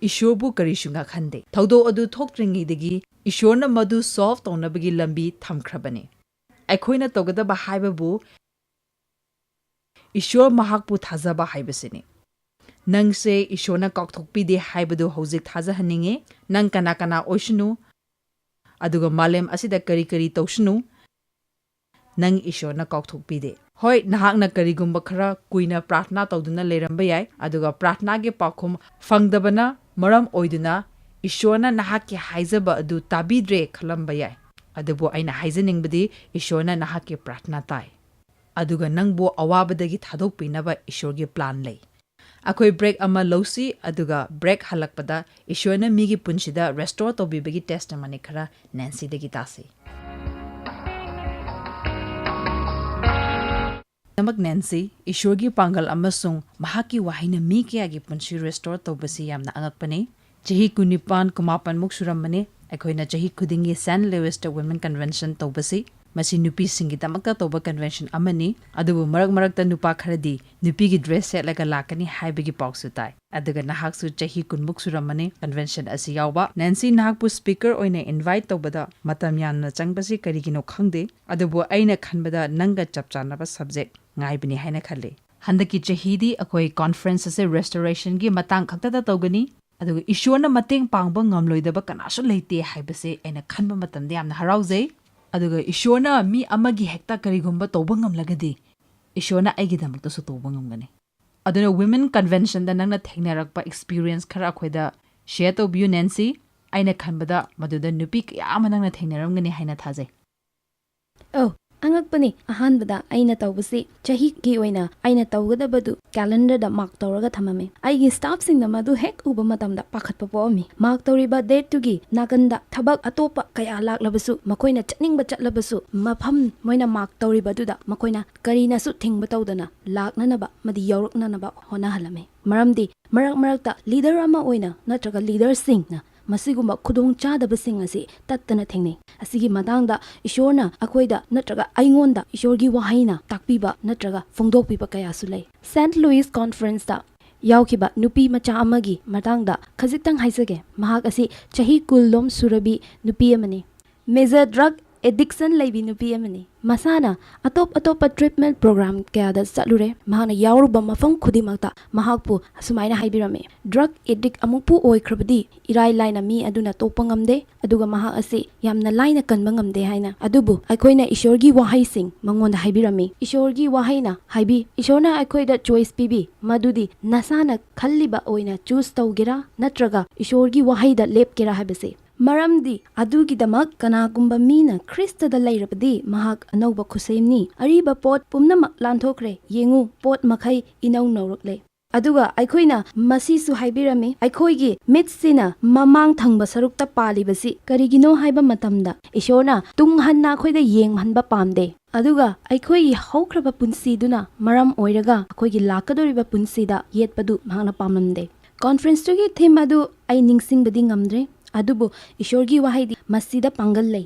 ꯏꯁꯣꯔꯕꯨ ꯀꯔꯤꯁꯨ ꯉꯛꯍꯟꯗꯦ꯫ ꯊꯧꯗꯣꯛ ꯑꯗꯨ ꯊꯣꯛꯇ꯭ꯔꯤꯉꯩꯗꯒꯤ ꯏꯁꯣꯔꯅ ꯃꯗꯨ ꯁꯣꯜꯚ ꯇꯧꯅꯕꯒꯤ ꯂꯝꯕꯤ ꯊꯝꯈ꯭ꯔꯕꯅꯤ꯫ ꯑꯩꯈꯣꯏꯅ ꯇꯧꯒꯗꯕ ꯍꯥꯏꯕꯕꯨ ꯏꯁꯣꯔ ꯃꯍꯥꯛꯄꯨ ꯊꯥꯖꯕ ꯍꯥꯏꯕꯁꯤꯅꯤ꯫ ꯅꯪꯁꯦ ꯏꯁꯣꯔꯅ ꯀꯥꯎꯊꯣꯛꯄꯤꯗꯦ ꯍꯥꯏꯕꯗꯨ ꯍꯧꯖꯤꯛ ꯊꯥꯖꯍꯟꯅꯤꯡꯉꯤ꯫ ꯅꯪ ꯀꯅꯥ ꯀꯅꯥ ꯑꯣꯏꯁꯅꯨ, ꯑꯗꯨꯒ ꯃꯥꯂꯦꯝ ꯑꯁꯤꯗ ꯀꯔꯤ ꯀꯔꯤ ꯇꯧꯁꯅꯨ, ꯅꯪ ꯏꯁꯣꯔꯅ ꯀꯥꯎꯊꯣꯛꯄꯤꯗꯦ꯫ ꯍꯣꯏ, ꯅꯍꯥꯛꯅ ꯀꯔꯤꯒꯨꯝꯕ ꯈꯔ ꯀꯨꯏꯅ ꯄ꯭ꯔꯥꯔꯊꯅꯥ ꯇꯧꯗꯨꯅ ꯂꯩꯔꯝꯕ ꯌꯥꯏ, ꯑꯗꯨꯒ ꯄ꯭ꯔꯥꯔꯊꯅꯥꯒꯤ ꯄꯥꯎꯈꯨꯝ ꯐꯪꯗꯕꯅ ꯃꯔꯝ ꯑꯣꯏꯗꯨꯅ ꯏꯁꯣꯔꯅ ꯅꯍꯥꯛꯀꯤ ꯍꯥꯏꯖꯕ ꯑꯗꯨ ꯇꯥꯕꯤꯗ꯭ꯔꯦ ꯈꯜꯂꯝꯕ ꯌꯥꯏ꯫ ꯑꯗꯨꯕꯨ ꯑꯩꯅ ꯍꯥꯏꯖꯅꯤꯡꯕꯗꯤ, ꯏꯁꯣꯔꯅ ꯅꯍꯥꯛꯀꯤ ꯄ꯭ꯔꯥꯔꯊꯅꯥ ꯇꯥꯏ, ꯑꯗꯨꯒ ꯅꯪꯕꯨ ꯑꯋꯥꯕꯗꯒꯤ ꯊꯥꯗꯣꯛꯄꯤꯅꯕ ꯏꯁꯣꯔꯒꯤ ꯄ꯭ꯂꯥꯟ ꯂꯩ꯫ ꯑꯩꯈꯣꯏ ꯕ꯭ꯔꯦꯛ ꯑꯃ ꯂꯧꯁꯤ, ꯑꯗꯨꯒ ꯕ꯭ꯔꯦꯛ ꯍꯜꯂꯛꯄꯗ ꯏꯁꯣꯔꯅ ꯃꯤꯒꯤ ꯄꯨꯟꯁꯤꯗ ꯔꯦꯁꯇꯣꯔ ꯇꯧꯕꯤꯕꯒꯤ ꯇꯦꯁꯇꯤꯃꯣꯅꯤ ꯈꯔ ꯅꯦꯟꯁꯤꯗꯒꯤ ꯇꯥꯁꯤ꯫ ꯅꯃꯛ ꯅꯦꯟꯁꯤ, ꯏꯁꯣꯔꯒꯤ ꯄꯥꯡꯒꯜ ꯑꯃꯁꯨꯡ ꯃꯍꯥꯛꯀꯤ ꯋꯥꯍꯩꯅ ꯃꯤ ꯀꯌꯥꯒꯤ ꯄꯨꯟꯁꯤ ꯔꯦꯁꯇꯣꯔ ꯇꯧꯕꯁꯤ ꯌꯥꯝꯅ ꯑꯉꯛꯄꯅꯤ꯫ ꯆꯍꯤ ꯀꯨꯟꯅꯤꯄꯥꯟ, ꯀꯨꯟꯃꯥꯄꯟꯃꯨꯛ ꯁꯨꯔꯝꯕꯅꯤ꯫ ꯑꯩꯈꯣꯏꯅ ꯆꯍꯤ ꯈꯨꯗꯤꯡꯒꯤ ꯁꯦꯟ ꯂꯨꯏꯁꯇ ꯋꯤꯃꯦꯟ ꯀꯟꯚꯦꯟꯁꯟ ꯇꯧꯕꯁꯤ꯫ ꯃꯁꯤ ꯅꯨꯄꯤꯁꯤꯡꯒꯤꯗꯃꯛꯇ ꯇꯧꯕ convention ꯑꯃꯅꯤ, ꯑꯗꯨꯕꯨ ꯃꯔꯛ ꯃꯔꯛꯇ ꯅꯨꯄꯥ ꯈꯔꯗꯤ ꯅꯨꯄꯤꯒꯤ dress ꯁꯦꯠꯂꯒ ꯂꯥꯛꯀꯅꯤ ꯍꯥꯏꯕꯒꯤ ꯄꯥꯎꯁꯨ ꯇꯥꯏ꯫ ꯑꯗꯨꯒ ꯅꯍꯥꯛꯁꯨ ꯆꯍꯤ ꯀꯨꯟꯃꯨꯛ ꯁꯨꯔꯝꯃꯅꯤ convention ꯑꯁꯤ ꯌꯥꯎꯕ꯫ ꯅꯦꯟꯁꯤ, ꯅꯍꯥꯛꯄꯨ speaker ꯑꯣꯏꯅ invite ꯇꯧꯕꯗ ꯃꯇꯝ ꯌꯥꯝꯅ ꯆꯪꯕꯁꯤ ꯀꯔꯤꯒꯤꯅꯣ ꯈꯪꯗꯦ, ꯑꯗꯨꯕꯨ ꯑꯩꯅ ꯈꯟꯕꯗ ꯅꯪꯒ ꯆꯞ ꯆꯥꯅꯕ subject ꯉꯥꯏꯕꯅꯤ ꯍꯥꯏꯅ ꯈꯜꯂꯤ꯫ ꯍꯟꯗꯛꯀꯤ ꯆꯍꯤꯗꯤ ꯑꯩꯈꯣꯏ conference ꯑꯁꯦ restorationꯒꯤ ꯃꯇꯥꯡ ꯈꯛꯇꯗ ꯇꯧꯒꯅꯤ, ꯑꯗꯨꯒ ꯏꯁꯣꯔꯅ ꯃꯇꯦꯡ ꯄꯥꯡꯕ ꯉꯝꯂꯣꯏꯗꯕ ꯀꯅꯥꯁꯨ ꯂꯩꯇꯦ ꯍꯥꯏꯕꯁꯦ ꯑꯩꯅ ꯈꯟꯕ ꯃꯇꯝꯗ ꯌꯥꯝꯅ ꯍꯔꯥꯎꯖꯩ꯫ ꯑꯗꯨꯒ ꯏꯁꯣꯔꯅ ꯃꯤ ꯑꯃꯒꯤ ꯍꯦꯛꯇ ꯀꯔꯤꯒꯨꯝꯕ ꯇꯧꯕ ꯉꯝꯂꯒꯗꯤ, ꯏꯁꯣꯔꯅ ꯑꯩꯒꯤꯗꯃꯛꯇꯁꯨ ꯇꯧꯕ ꯉꯝꯒꯅꯤ꯫ ꯑꯗꯨꯅ women conventionꯗ ꯅꯪꯅ ꯊꯦꯡꯅꯔꯛꯄ experience ꯈꯔ ꯑꯩꯈꯣꯏꯗ share ꯇꯧꯕꯤꯌꯨ, ꯅꯦꯟꯁꯤ꯫ ꯑꯩꯅ ꯈꯟꯕꯗ ꯃꯗꯨꯗ ꯅꯨꯄꯤ ꯀꯌꯥ ꯑꯃ ꯅꯪꯅ ꯊꯦꯡꯅꯔꯝꯒꯅꯤ ꯍꯥꯏꯅ ꯊꯥꯖꯩ꯫ ꯑꯣ, ꯑꯉꯛꯄꯅꯤ꯫ ꯑꯍꯥꯟꯕꯗ ꯑꯩꯅ ꯇꯧꯕꯁꯤ, ꯆꯍꯤꯒꯤ ꯑꯣꯏꯅ ꯑꯩꯅ ꯇꯧꯒꯗꯕꯗꯨ calendarꯗ mark ꯇꯧꯔꯒ ꯊꯝꯃꯝꯃꯤ꯫ ꯑꯩꯒꯤ staffꯁꯤꯡꯅ ꯃꯗꯨ ꯍꯦꯛ ꯎꯕ ꯃꯇꯝꯗ ꯄꯥꯈꯠꯄ ꯄꯣꯛꯑꯝꯃꯤ꯫ Mark ꯇꯧꯔꯤꯕ dateꯇꯨꯒꯤ ꯅꯥꯀꯟꯗ ꯊꯕꯛ ꯑꯇꯣꯞꯄ ꯀꯌꯥ ꯂꯥꯛꯂꯕꯁꯨ, ꯃꯈꯣꯏꯅ ꯆꯠꯅꯤꯡꯕ ꯆꯠꯂꯕꯁꯨ, ꯃꯐꯝ ꯃꯣꯏꯅ mark ꯇꯧꯔꯤꯕꯗꯨꯗ ꯃꯈꯣꯏꯅ ꯀꯔꯤꯅꯁꯨ ꯊꯤꯡꯕ ꯇꯧꯗꯅ ꯂꯥꯛꯅꯅꯕ ꯑꯃꯗꯤ ꯌꯧꯔꯛꯅꯅꯕ ꯍꯣꯠꯅꯍꯜꯂꯝꯃꯤ꯫ ꯃꯔꯝꯗꯤ ꯃꯔꯛ ꯃꯔꯛꯇ leader ꯑꯃ ꯑꯣꯏꯅ ꯅꯠꯇ꯭ꯔꯒ leaderꯁꯤꯡꯅ ꯃꯁꯤꯒꯨꯝꯕ ꯈꯨꯗꯣꯡꯆꯥꯗꯕꯁꯤꯡ ꯑꯁꯤ ꯇꯠꯇꯅ ꯊꯦꯡꯅꯩ꯫ ꯑꯁꯤꯒꯤ ꯃꯇꯥꯡꯗ ꯏꯁꯣꯔꯅ ꯑꯩꯈꯣꯏꯗ ꯅꯠꯇ꯭ꯔꯒ ꯑꯩꯉꯣꯟꯗ ꯏꯁꯣꯔꯒꯤ ꯋꯥꯍꯩꯅ ꯇꯥꯛꯄꯤꯕ ꯅꯠꯇ꯭ꯔꯒ ꯐꯣꯡꯗꯣꯛꯄꯤꯕ ꯀꯌꯥꯁꯨ ꯂꯩ꯫ Saint Louis conferenceꯇ ꯌꯥꯎꯈꯤꯕ ꯅꯨꯄꯤ ꯃꯆꯥ ꯑꯃꯒꯤ ꯃꯇꯥꯡꯗ ꯈꯖꯤꯛꯇꯪ ꯍꯥꯏꯖꯒꯦ꯫ ꯃꯍꯥꯛ ꯑꯁꯤ ꯆꯍꯤ ꯀꯨꯟꯂꯣꯝ ꯁꯨꯔꯕꯤ ꯅꯨꯄꯤ ꯑꯃꯅꯤ꯫ Major drug addiction ꯂꯩꯕꯤ ꯅꯨꯄꯤ ꯑꯃꯅꯤ꯫ ꯃꯁꯥꯅ ꯑꯇꯣꯞ ꯑꯇꯣꯞꯄ treatment program ꯀꯌꯥꯗ ꯆꯠꯂꯨꯔꯦ꯫ ꯃꯍꯥꯛꯅ ꯌꯥꯎꯔꯨꯕ ꯃꯐꯝ ꯈꯨꯗꯤꯡꯃꯛꯇ ꯃꯍꯥꯛꯄꯨ ꯑꯁꯨꯃꯥꯏꯅ ꯍꯥꯏꯕꯤꯔꯝꯃꯤ, "Drug addict ꯑꯃꯨꯛꯄꯨ ꯑꯣꯏꯈ꯭ꯔꯕꯗꯤ ꯏꯔꯥꯏ ꯂꯥꯏꯅ ꯃꯤ ꯑꯗꯨꯅ ꯇꯣꯛꯄ ꯉꯝꯗꯦ, ꯑꯗꯨꯒ ꯃꯍꯥꯛ ꯑꯁꯤ ꯌꯥꯝꯅ ꯂꯥꯏꯅ ꯀꯟꯕ ꯉꯝꯗꯦ" ꯍꯥꯏꯅ꯫ ꯑꯗꯨꯕꯨ ꯑꯩꯈꯣꯏꯅ ꯏꯁꯣꯔꯒꯤ ꯋꯥꯍꯩꯁꯤꯡ ꯃꯉꯣꯟꯗ ꯍꯥꯏꯕꯤꯔꯝꯃꯤ꯫ ꯏꯁꯣꯔꯒꯤ ꯋꯥꯍꯩꯅ ꯍꯥꯏꯕꯤ, ꯏꯁꯣꯔꯅ ꯑꯩꯈꯣꯏꯗ choice ꯄꯤꯕꯤ, ꯃꯗꯨꯗꯤ ꯅꯁꯥꯅ ꯈꯜꯂꯤꯕ ꯑꯣꯏꯅ choose ꯇꯧꯒꯦꯔꯥ ꯅꯠꯇ꯭ꯔꯒ ꯏꯁꯣꯔꯒꯤ ꯋꯥꯍꯩꯗ ꯂꯦꯞꯀꯦꯔꯥ ꯍꯥꯏꯕꯁꯤ꯫ ꯃꯔꯝꯗꯤ ꯑꯗꯨꯒꯤꯗꯃꯛ ꯀꯅꯥꯒꯨꯝꯕ ꯃꯤꯅ ꯈ꯭ꯔꯤꯁꯇꯗ ꯂꯩꯔꯕꯗꯤ ꯃꯍꯥꯛ ꯑꯅꯧꯕ ꯈꯨꯠꯁꯦꯝꯅꯤ꯫ ꯑꯔꯤꯕ ꯄꯣꯠ ꯄꯨꯝꯅꯃꯛ ꯂꯥꯟꯊꯣꯛꯈ꯭ꯔꯦ꯫ ꯌꯦꯡꯉꯨ, ꯄꯣꯠ ꯃꯈꯩ ꯏꯅꯧ ꯅꯧꯔꯛꯂꯦ꯫ ꯑꯗꯨꯒ ꯑꯩꯈꯣꯏꯅ ꯃꯁꯤꯁꯨ ꯍꯥꯏꯕꯤꯔꯝꯃꯤ, ꯑꯩꯈꯣꯏꯒꯤ ꯃꯤꯠꯁꯤꯅ ꯃꯃꯥꯡ ꯊꯪꯕ ꯁꯔꯨꯛꯇ ꯄꯥꯜꯂꯤꯕꯁꯤ ꯀꯔꯤꯒꯤꯅꯣ ꯍꯥꯏꯕ ꯃꯇꯝꯗ ꯏꯁꯣꯔꯅ ꯇꯨꯡ ꯍꯟꯅ ꯑꯩꯈꯣꯏꯗ ꯌꯦꯡꯍꯟꯕ ꯄꯥꯝꯗꯦ꯫ ꯑꯗꯨꯒ ꯑꯩꯈꯣꯏꯒꯤ ꯍꯧꯈ꯭ꯔꯕ ꯄꯨꯟꯁꯤꯗꯨꯅ ꯃꯔꯝ ꯑꯣꯏꯔꯒ ꯑꯩꯈꯣꯏꯒꯤ ꯂꯥꯛꯀꯗꯧꯔꯤꯕ ꯄꯨꯟꯁꯤꯗ ꯌꯦꯠꯄꯗꯨ ꯃꯍꯥꯛꯅ ꯄꯥꯝꯂꯝꯗꯦ꯫ Conferenceꯇꯨꯒꯤ theme ꯑꯗꯨ ꯑꯩ ꯅꯤꯡꯁꯤꯡꯕꯗꯤ ꯉꯝꯗ꯭ꯔꯦ, ꯑꯗꯨꯕꯨ ꯏꯁꯣꯔꯒꯤ ꯋꯥꯍꯩꯗꯤ ꯃꯁꯤꯗ ꯄꯥꯡꯒꯜ ꯂꯩ꯫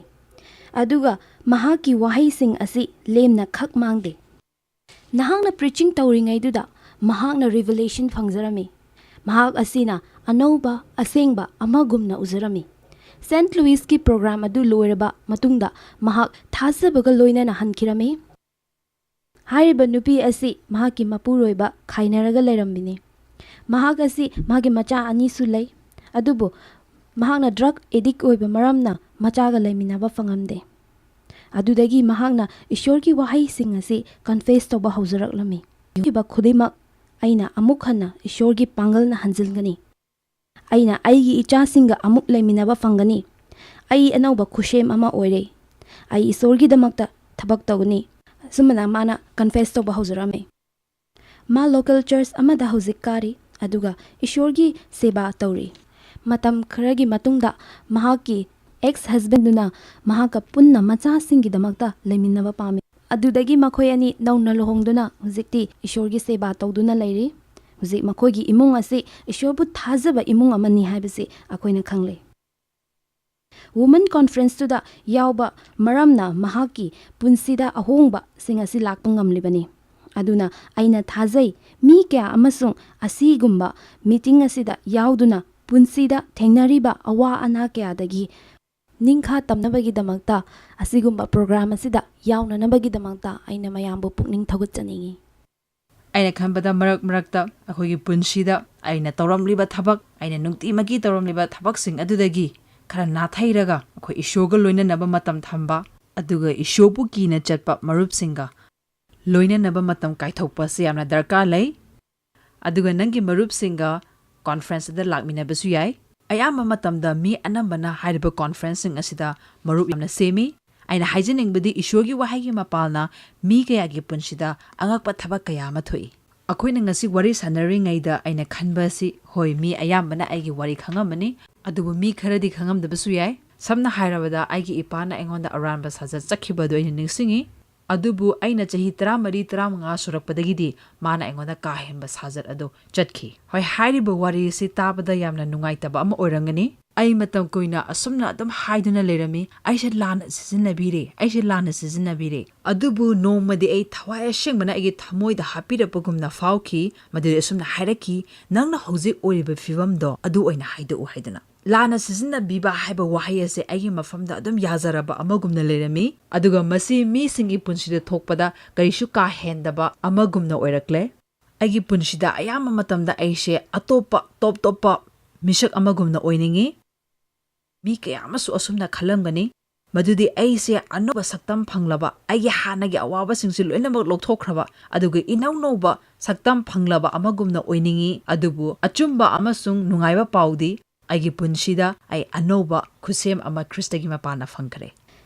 ꯑꯗꯨꯒ ꯃꯍꯥꯛꯀꯤ ꯋꯥꯍꯩꯁꯤꯡ ꯑꯁꯤ ꯂꯦꯝꯅ ꯈꯛ ꯃꯥꯡꯗꯦ꯫ ꯅꯍꯥꯛꯅ preaching ꯇꯧꯔꯤꯉꯩꯗꯨꯗ ꯃꯍꯥꯛꯅ revelation ꯐꯪꯖꯔꯝꯃꯤ꯫ ꯃꯍꯥꯛ ꯑꯁꯤꯅ ꯑꯅꯧꯕ, ꯑꯁꯦꯡꯕ ꯑꯃꯒꯨꯝꯅ ꯎꯖꯔꯝꯃꯤ꯫ ꯁꯦꯟꯠ ꯂꯨꯏꯁꯀꯤ program ꯑꯗꯨ ꯂꯣꯏꯔꯕ ꯃꯇꯨꯡꯗ ꯃꯍꯥꯛ ꯊꯥꯖꯕꯒ ꯂꯣꯏꯅꯅ ꯍꯟꯈꯤꯔꯝꯃꯤ꯫ ꯍꯥꯏꯔꯤꯕ ꯅꯨꯄꯤ ꯑꯁꯤ ꯃꯍꯥꯛꯀꯤ ꯃꯄꯨꯔꯣꯏꯕ ꯈꯥꯏꯅꯔꯒ ꯂꯩꯔꯝꯃꯤꯅꯤ꯫ ꯃꯍꯥꯛ ꯑꯁꯤ ꯃꯥꯒꯤ ꯃꯆꯥ ꯑꯅꯤꯁꯨ ꯂꯩ, ꯑꯗꯨꯕꯨ ꯃꯍꯥꯛꯅ drug addict ꯑꯣꯏꯕ ꯃꯔꯝꯅ ꯃꯆꯥꯒ ꯂꯩꯃꯤꯟꯅꯕ ꯐꯪꯉꯝꯗꯦ꯫ ꯑꯗꯨꯗꯒꯤ ꯃꯍꯥꯛꯅ ꯏꯁꯣꯔꯒꯤ ꯋꯥꯍꯩꯁꯤꯡ ꯑꯁꯤ confess ꯇꯧꯕ ꯍꯧꯖꯔꯛꯂꯝꯃꯤ꯫ "ꯊꯣꯛꯈꯤꯕ ꯈꯨꯗꯤꯡꯃꯛ ꯑꯩꯅ ꯑꯃꯨꯛ ꯍꯟꯅ ꯏꯁꯣꯔꯒꯤ ꯄꯥꯡꯒꯜꯅ ꯍꯟꯖꯤꯟꯒꯅꯤ꯫ ꯑꯩꯅ ꯑꯩꯒꯤ ꯏꯆꯥꯁꯤꯡꯒ ꯑꯃꯨꯛ ꯂꯩꯃꯤꯟꯅꯕ ꯐꯪꯒꯅꯤ꯫ ꯑꯩ ꯑꯅꯧꯕ ꯈꯨꯁꯦꯝ ꯑꯃ ꯑꯣꯏꯔꯦ꯫ ꯑꯩ ꯏꯁꯣꯔꯒꯤꯗꯃꯛꯇ ꯊꯕꯛ ꯇꯧꯒꯅꯤ", ꯑꯁꯨꯝꯅ ꯃꯥꯅ confess ꯇꯧꯕ ꯍꯧꯖꯔꯝꯃꯤ꯫ ꯃꯥ local church ꯑꯃꯗ ꯍꯧꯖꯤꯛ ꯀꯥꯔꯤ, ꯑꯗꯨꯒ ꯏꯁꯣꯔꯒꯤ ꯁꯦꯕꯥ ꯇꯧꯔꯤ꯫ ꯃꯇꯝ ꯈꯔꯒꯤ ꯃꯇꯨꯡꯗ ꯃꯍꯥꯛꯀꯤ ex husbandꯗꯨꯅ ꯃꯍꯥꯛꯀ ꯄꯨꯟꯅ ꯃꯆꯥꯁꯤꯡꯒꯤꯗꯃꯛꯇ ꯂꯩꯃꯤꯟꯅꯕ ꯄꯥꯝꯃꯤ꯫ ꯑꯗꯨꯗꯒꯤ ꯃꯈꯣꯏ ꯑꯅꯤ ꯅꯧꯅ ꯂꯨꯍꯣꯡꯗꯨꯅ ꯍꯧꯖꯤꯛꯇꯤ ꯏꯁꯣꯔꯒꯤ ꯁꯦꯕꯥ ꯇꯧꯗꯨꯅ ꯂꯩꯔꯤ꯫ ꯍꯧꯖꯤꯛ ꯃꯈꯣꯏꯒꯤ ꯏꯃꯨꯡ ꯑꯁꯤ ꯏꯁꯣꯔꯕꯨ ꯊꯥꯖꯕ ꯏꯃꯨꯡ ꯑꯃꯅꯤ ꯍꯥꯏꯕꯁꯤ ꯑꯩꯈꯣꯏꯅ ꯈꯪꯂꯦ꯫ Women conferenceꯇꯨꯗ ꯌꯥꯎꯕ ꯃꯔꯝꯅ ꯃꯍꯥꯛꯀꯤ ꯄꯨꯟꯁꯤꯗ ꯑꯍꯣꯡꯕꯁꯤꯡ ꯑꯁꯤ ꯂꯥꯛꯄ ꯉꯝꯂꯤꯕꯅꯤ꯫ ꯑꯗꯨꯅ ꯑꯩꯅ ꯊꯥꯖꯩ, ꯃꯤ ꯀꯌꯥ ꯑꯃꯁꯨꯡ ꯑꯁꯤꯒꯨꯝꯕ meeting ꯑꯁꯤꯗ ꯌꯥꯎꯗꯨꯅ ꯄꯨꯟꯁꯤꯗ ꯊꯦꯡꯅꯔꯤꯕ ꯑꯋꯥ ꯑꯅꯥ ꯀꯌꯥꯗꯒꯤ ꯅꯤꯡꯈꯥ ꯇꯝꯅꯕꯒꯤꯗꯃꯛꯇ, ꯑꯁꯤꯒꯨꯝꯕ program ꯑꯁꯤꯗ ꯌꯥꯎꯅꯅꯕꯒꯤꯗꯃꯛꯇ ꯑꯩꯅ ꯃꯌꯥꯝꯕꯨ ꯄꯨꯛꯅꯤꯡ ꯊꯧꯒꯠꯆꯅꯤꯡꯏ꯫ ꯑꯩꯅ ꯈꯟꯕꯗ ꯃꯔꯛ ꯃꯔꯛꯇ ꯑꯩꯈꯣꯏꯒꯤ ꯄꯨꯟꯁꯤꯗ ꯑꯩꯅ ꯇꯧꯔꯝꯂꯤꯕ ꯊꯕꯛ, ꯑꯩꯅ ꯅꯨꯡꯇꯤꯃꯛꯀꯤ ꯇꯧꯔꯝꯂꯤꯕ ꯊꯕꯛꯁꯤꯡ ꯑꯗꯨꯗꯒꯤ ꯈꯔ ꯅꯥꯊꯩꯔꯒ ꯑꯩꯈꯣꯏ ꯏꯁꯣꯔꯒ ꯂꯣꯏꯅꯅꯕ ꯃꯇꯝ ꯊꯝꯕ, ꯑꯗꯨꯒ ꯏꯁꯣꯔꯕꯨ ꯀꯤꯅ ꯆꯠꯄ ꯃꯔꯨꯞꯁꯤꯡꯒ ꯂꯣꯏꯅꯅꯕ ꯃꯇꯝ ꯀꯥꯏꯊꯣꯛꯄꯁꯦ ꯌꯥꯝꯅ ꯗꯔꯀꯥꯔ ꯂꯩ꯫ ꯑꯗꯨꯒ ꯅꯪꯒꯤ ꯃꯔꯨꯞꯁꯤꯡꯒ conferenceꯗ ꯂꯥꯛꯃꯤꯟꯅꯕꯁꯨ ꯌꯥꯏ꯫ ꯑꯌꯥꯝꯕ ꯃꯇꯝꯗ ꯃꯤ ꯑꯅꯝꯕꯅ ꯍꯥꯏꯔꯤꯕ conferenceꯁꯤꯡ ꯑꯁꯤꯗ ꯃꯔꯨꯞ ꯌꯥꯝꯅ ꯁꯦꯝꯃꯤ꯫ ꯑꯩꯅ ꯍꯥꯏꯖꯅꯤꯡꯕꯗꯤ ꯏꯁꯣꯔꯒꯤ ꯋꯥꯍꯩꯒꯤ ꯃꯄꯥꯜꯅ ꯃꯤ ꯀꯌꯥꯒꯤ ꯄꯨꯟꯁꯤꯗ ꯑꯉꯛꯄ ꯊꯕꯛ ꯀꯌꯥ ꯑꯃ ꯊꯣꯛꯏ꯫ ꯑꯩꯈꯣꯏꯅ ꯉꯁꯤ ꯋꯥꯔꯤ ꯁꯥꯟꯅꯔꯤꯉꯩꯗ ꯑꯩꯅ ꯈꯟꯕ ꯑꯁꯤ, ꯍꯣꯏ, ꯃꯤ ꯑꯌꯥꯝꯕꯅ ꯑꯩꯒꯤ ꯋꯥꯔꯤ ꯈꯪꯉꯝꯃꯅꯤ, ꯑꯗꯨꯕꯨ ꯃꯤ ꯈꯔꯗꯤ ꯈꯪꯉꯝꯗꯕꯁꯨ ꯌꯥꯏ꯫ ꯁꯝꯅ ꯍꯥꯏꯔꯕꯗ, ꯑꯩꯒꯤ ꯏꯄꯥꯅ ꯑꯩꯉꯣꯟꯗ ꯑꯔꯥꯟꯕ ꯁꯥꯖꯠ ꯆꯠꯈꯤꯕ ꯑꯗꯨ ꯑꯩꯅ ꯅꯤꯡꯁꯤꯡꯉꯤ꯫ ꯑꯗꯨꯕꯨ ꯑꯩꯅ ꯆꯍꯤ ꯇꯔꯥꯃꯔꯤ, ꯇꯔꯥꯃꯉꯥ ꯁꯨꯔꯛꯄꯗꯒꯤꯗꯤ ꯃꯥꯅ ꯑꯩꯉꯣꯟꯗ ꯀꯥ ꯍꯦꯟꯕ ꯁꯥꯖꯠ ꯑꯗꯨ ꯆꯠꯈꯤ꯫ ꯍꯣꯏ, ꯍꯥꯏꯔꯤꯕ ꯋꯥꯔꯤ ꯑꯁꯤ ꯇꯥꯕꯗ ꯌꯥꯝꯅ ꯅꯨꯡꯉꯥꯏꯇꯕ ꯑꯃ ꯑꯣꯏꯔꯝꯒꯅꯤ꯫ ꯑꯩ ꯃꯇꯝ ꯀꯨꯏꯅ ꯑꯁꯨꯝꯅ ꯑꯗꯨꯝ ꯍꯥꯏꯗꯨꯅ ꯂꯩꯔꯝꯃꯤ, "ꯑꯩꯁꯦ ꯂꯥꯟꯅ ꯁꯤꯖꯤꯟꯅꯕꯤꯔꯦ, ꯑꯩꯁꯦ ꯂꯥꯟꯅ ꯁꯤꯖꯤꯟꯅꯕꯤꯔꯦ"꯫ ꯑꯗꯨꯕꯨ ꯅꯣꯡꯃꯗꯤ ꯑꯩ ꯊꯋꯥꯏ ꯑꯁꯦꯡꯕꯅ ꯑꯩꯒꯤ ꯊꯃꯣꯏꯗ ꯍꯥꯞꯄꯤꯔꯛꯄꯒꯨꯝꯅ ꯐꯥꯎꯈꯤ꯫ ꯃꯗꯨꯗꯤ ꯑꯁꯨꯝꯅ ꯍꯥꯏꯔꯛꯈꯤ, "ꯅꯪꯅ ꯍꯧꯖꯤꯛ ꯑꯣꯏꯔꯤꯕ ꯐꯤꯕꯝꯗꯣ ꯑꯗꯨ ꯑꯣꯏꯅ ꯍꯥꯏꯗꯣꯛꯎ" ꯍꯥꯏꯗꯅ꯫ ꯂꯥꯟꯅ ꯁꯤꯖꯤꯟꯅꯕꯤꯕ ꯍꯥꯏꯕ ꯋꯥꯍꯩ ꯑꯁꯦ ꯑꯩꯒꯤ ꯃꯐꯝꯗ ꯑꯗꯨꯝ ꯌꯥꯖꯔꯕ ꯑꯃꯒꯨꯝꯅ ꯂꯩꯔꯝꯃꯤ, ꯑꯗꯨꯒ ꯃꯁꯤ ꯃꯤꯁꯤꯡꯒꯤ ꯄꯨꯟꯁꯤꯗ ꯊꯣꯛꯄꯗ ꯀꯔꯤꯁꯨ ꯀꯥ ꯍꯦꯟꯗꯕ ꯑꯃꯒꯨꯝꯅ ꯑꯣꯏꯔꯛꯂꯦ꯫ ꯑꯩꯒꯤ ꯄꯨꯟꯁꯤꯗ ꯑꯌꯥꯝꯕ ꯃꯇꯝꯗ ꯑꯩꯁꯦ ꯑꯇꯣꯞꯄ, ꯇꯣꯞ ꯇꯣꯞꯄ ꯃꯤꯁꯛ ꯑꯃꯒꯨꯝꯅ ꯑꯣꯏꯅꯤꯡꯏ꯫ ꯃꯤ ꯀꯌꯥ ꯑꯃꯁꯨ ꯑꯁꯨꯝꯅ ꯈꯜꯂꯝꯒꯅꯤ, ꯃꯗꯨꯗꯤ ꯑꯩꯁꯦ ꯑꯅꯧꯕ ꯁꯛꯇꯝ ꯐꯪꯂꯕ, ꯑꯩꯒꯤ ꯍꯥꯟꯅꯒꯤ ꯑꯋꯥꯕꯁꯤꯡꯁꯦ ꯂꯣꯏꯅꯃꯛ ꯂꯧꯊꯣꯛꯈ꯭ꯔꯕ, ꯑꯗꯨꯒ ꯏꯅꯧ ꯅꯧꯕ ꯁꯛꯇꯝ ꯐꯪꯂꯕ ꯑꯃꯒꯨꯝꯅ ꯑꯣꯏꯅꯤꯡꯏ꯫ ꯑꯗꯨꯕꯨ ꯑꯆꯨꯝꯕ ꯑꯃꯁꯨꯡ ꯅꯨꯡꯉꯥꯏꯕ ꯄꯥꯎꯗꯤ, ꯑꯩꯒꯤ ꯄꯨꯟꯁꯤꯗ ꯑꯩ ꯑꯅꯧꯕ ꯈꯨꯠꯁꯦꯝ ꯑꯃ ꯈ꯭ꯔꯤꯁꯇꯒꯤ ꯃꯄꯥꯟꯅ ꯐꯪꯈ꯭ꯔꯦ꯫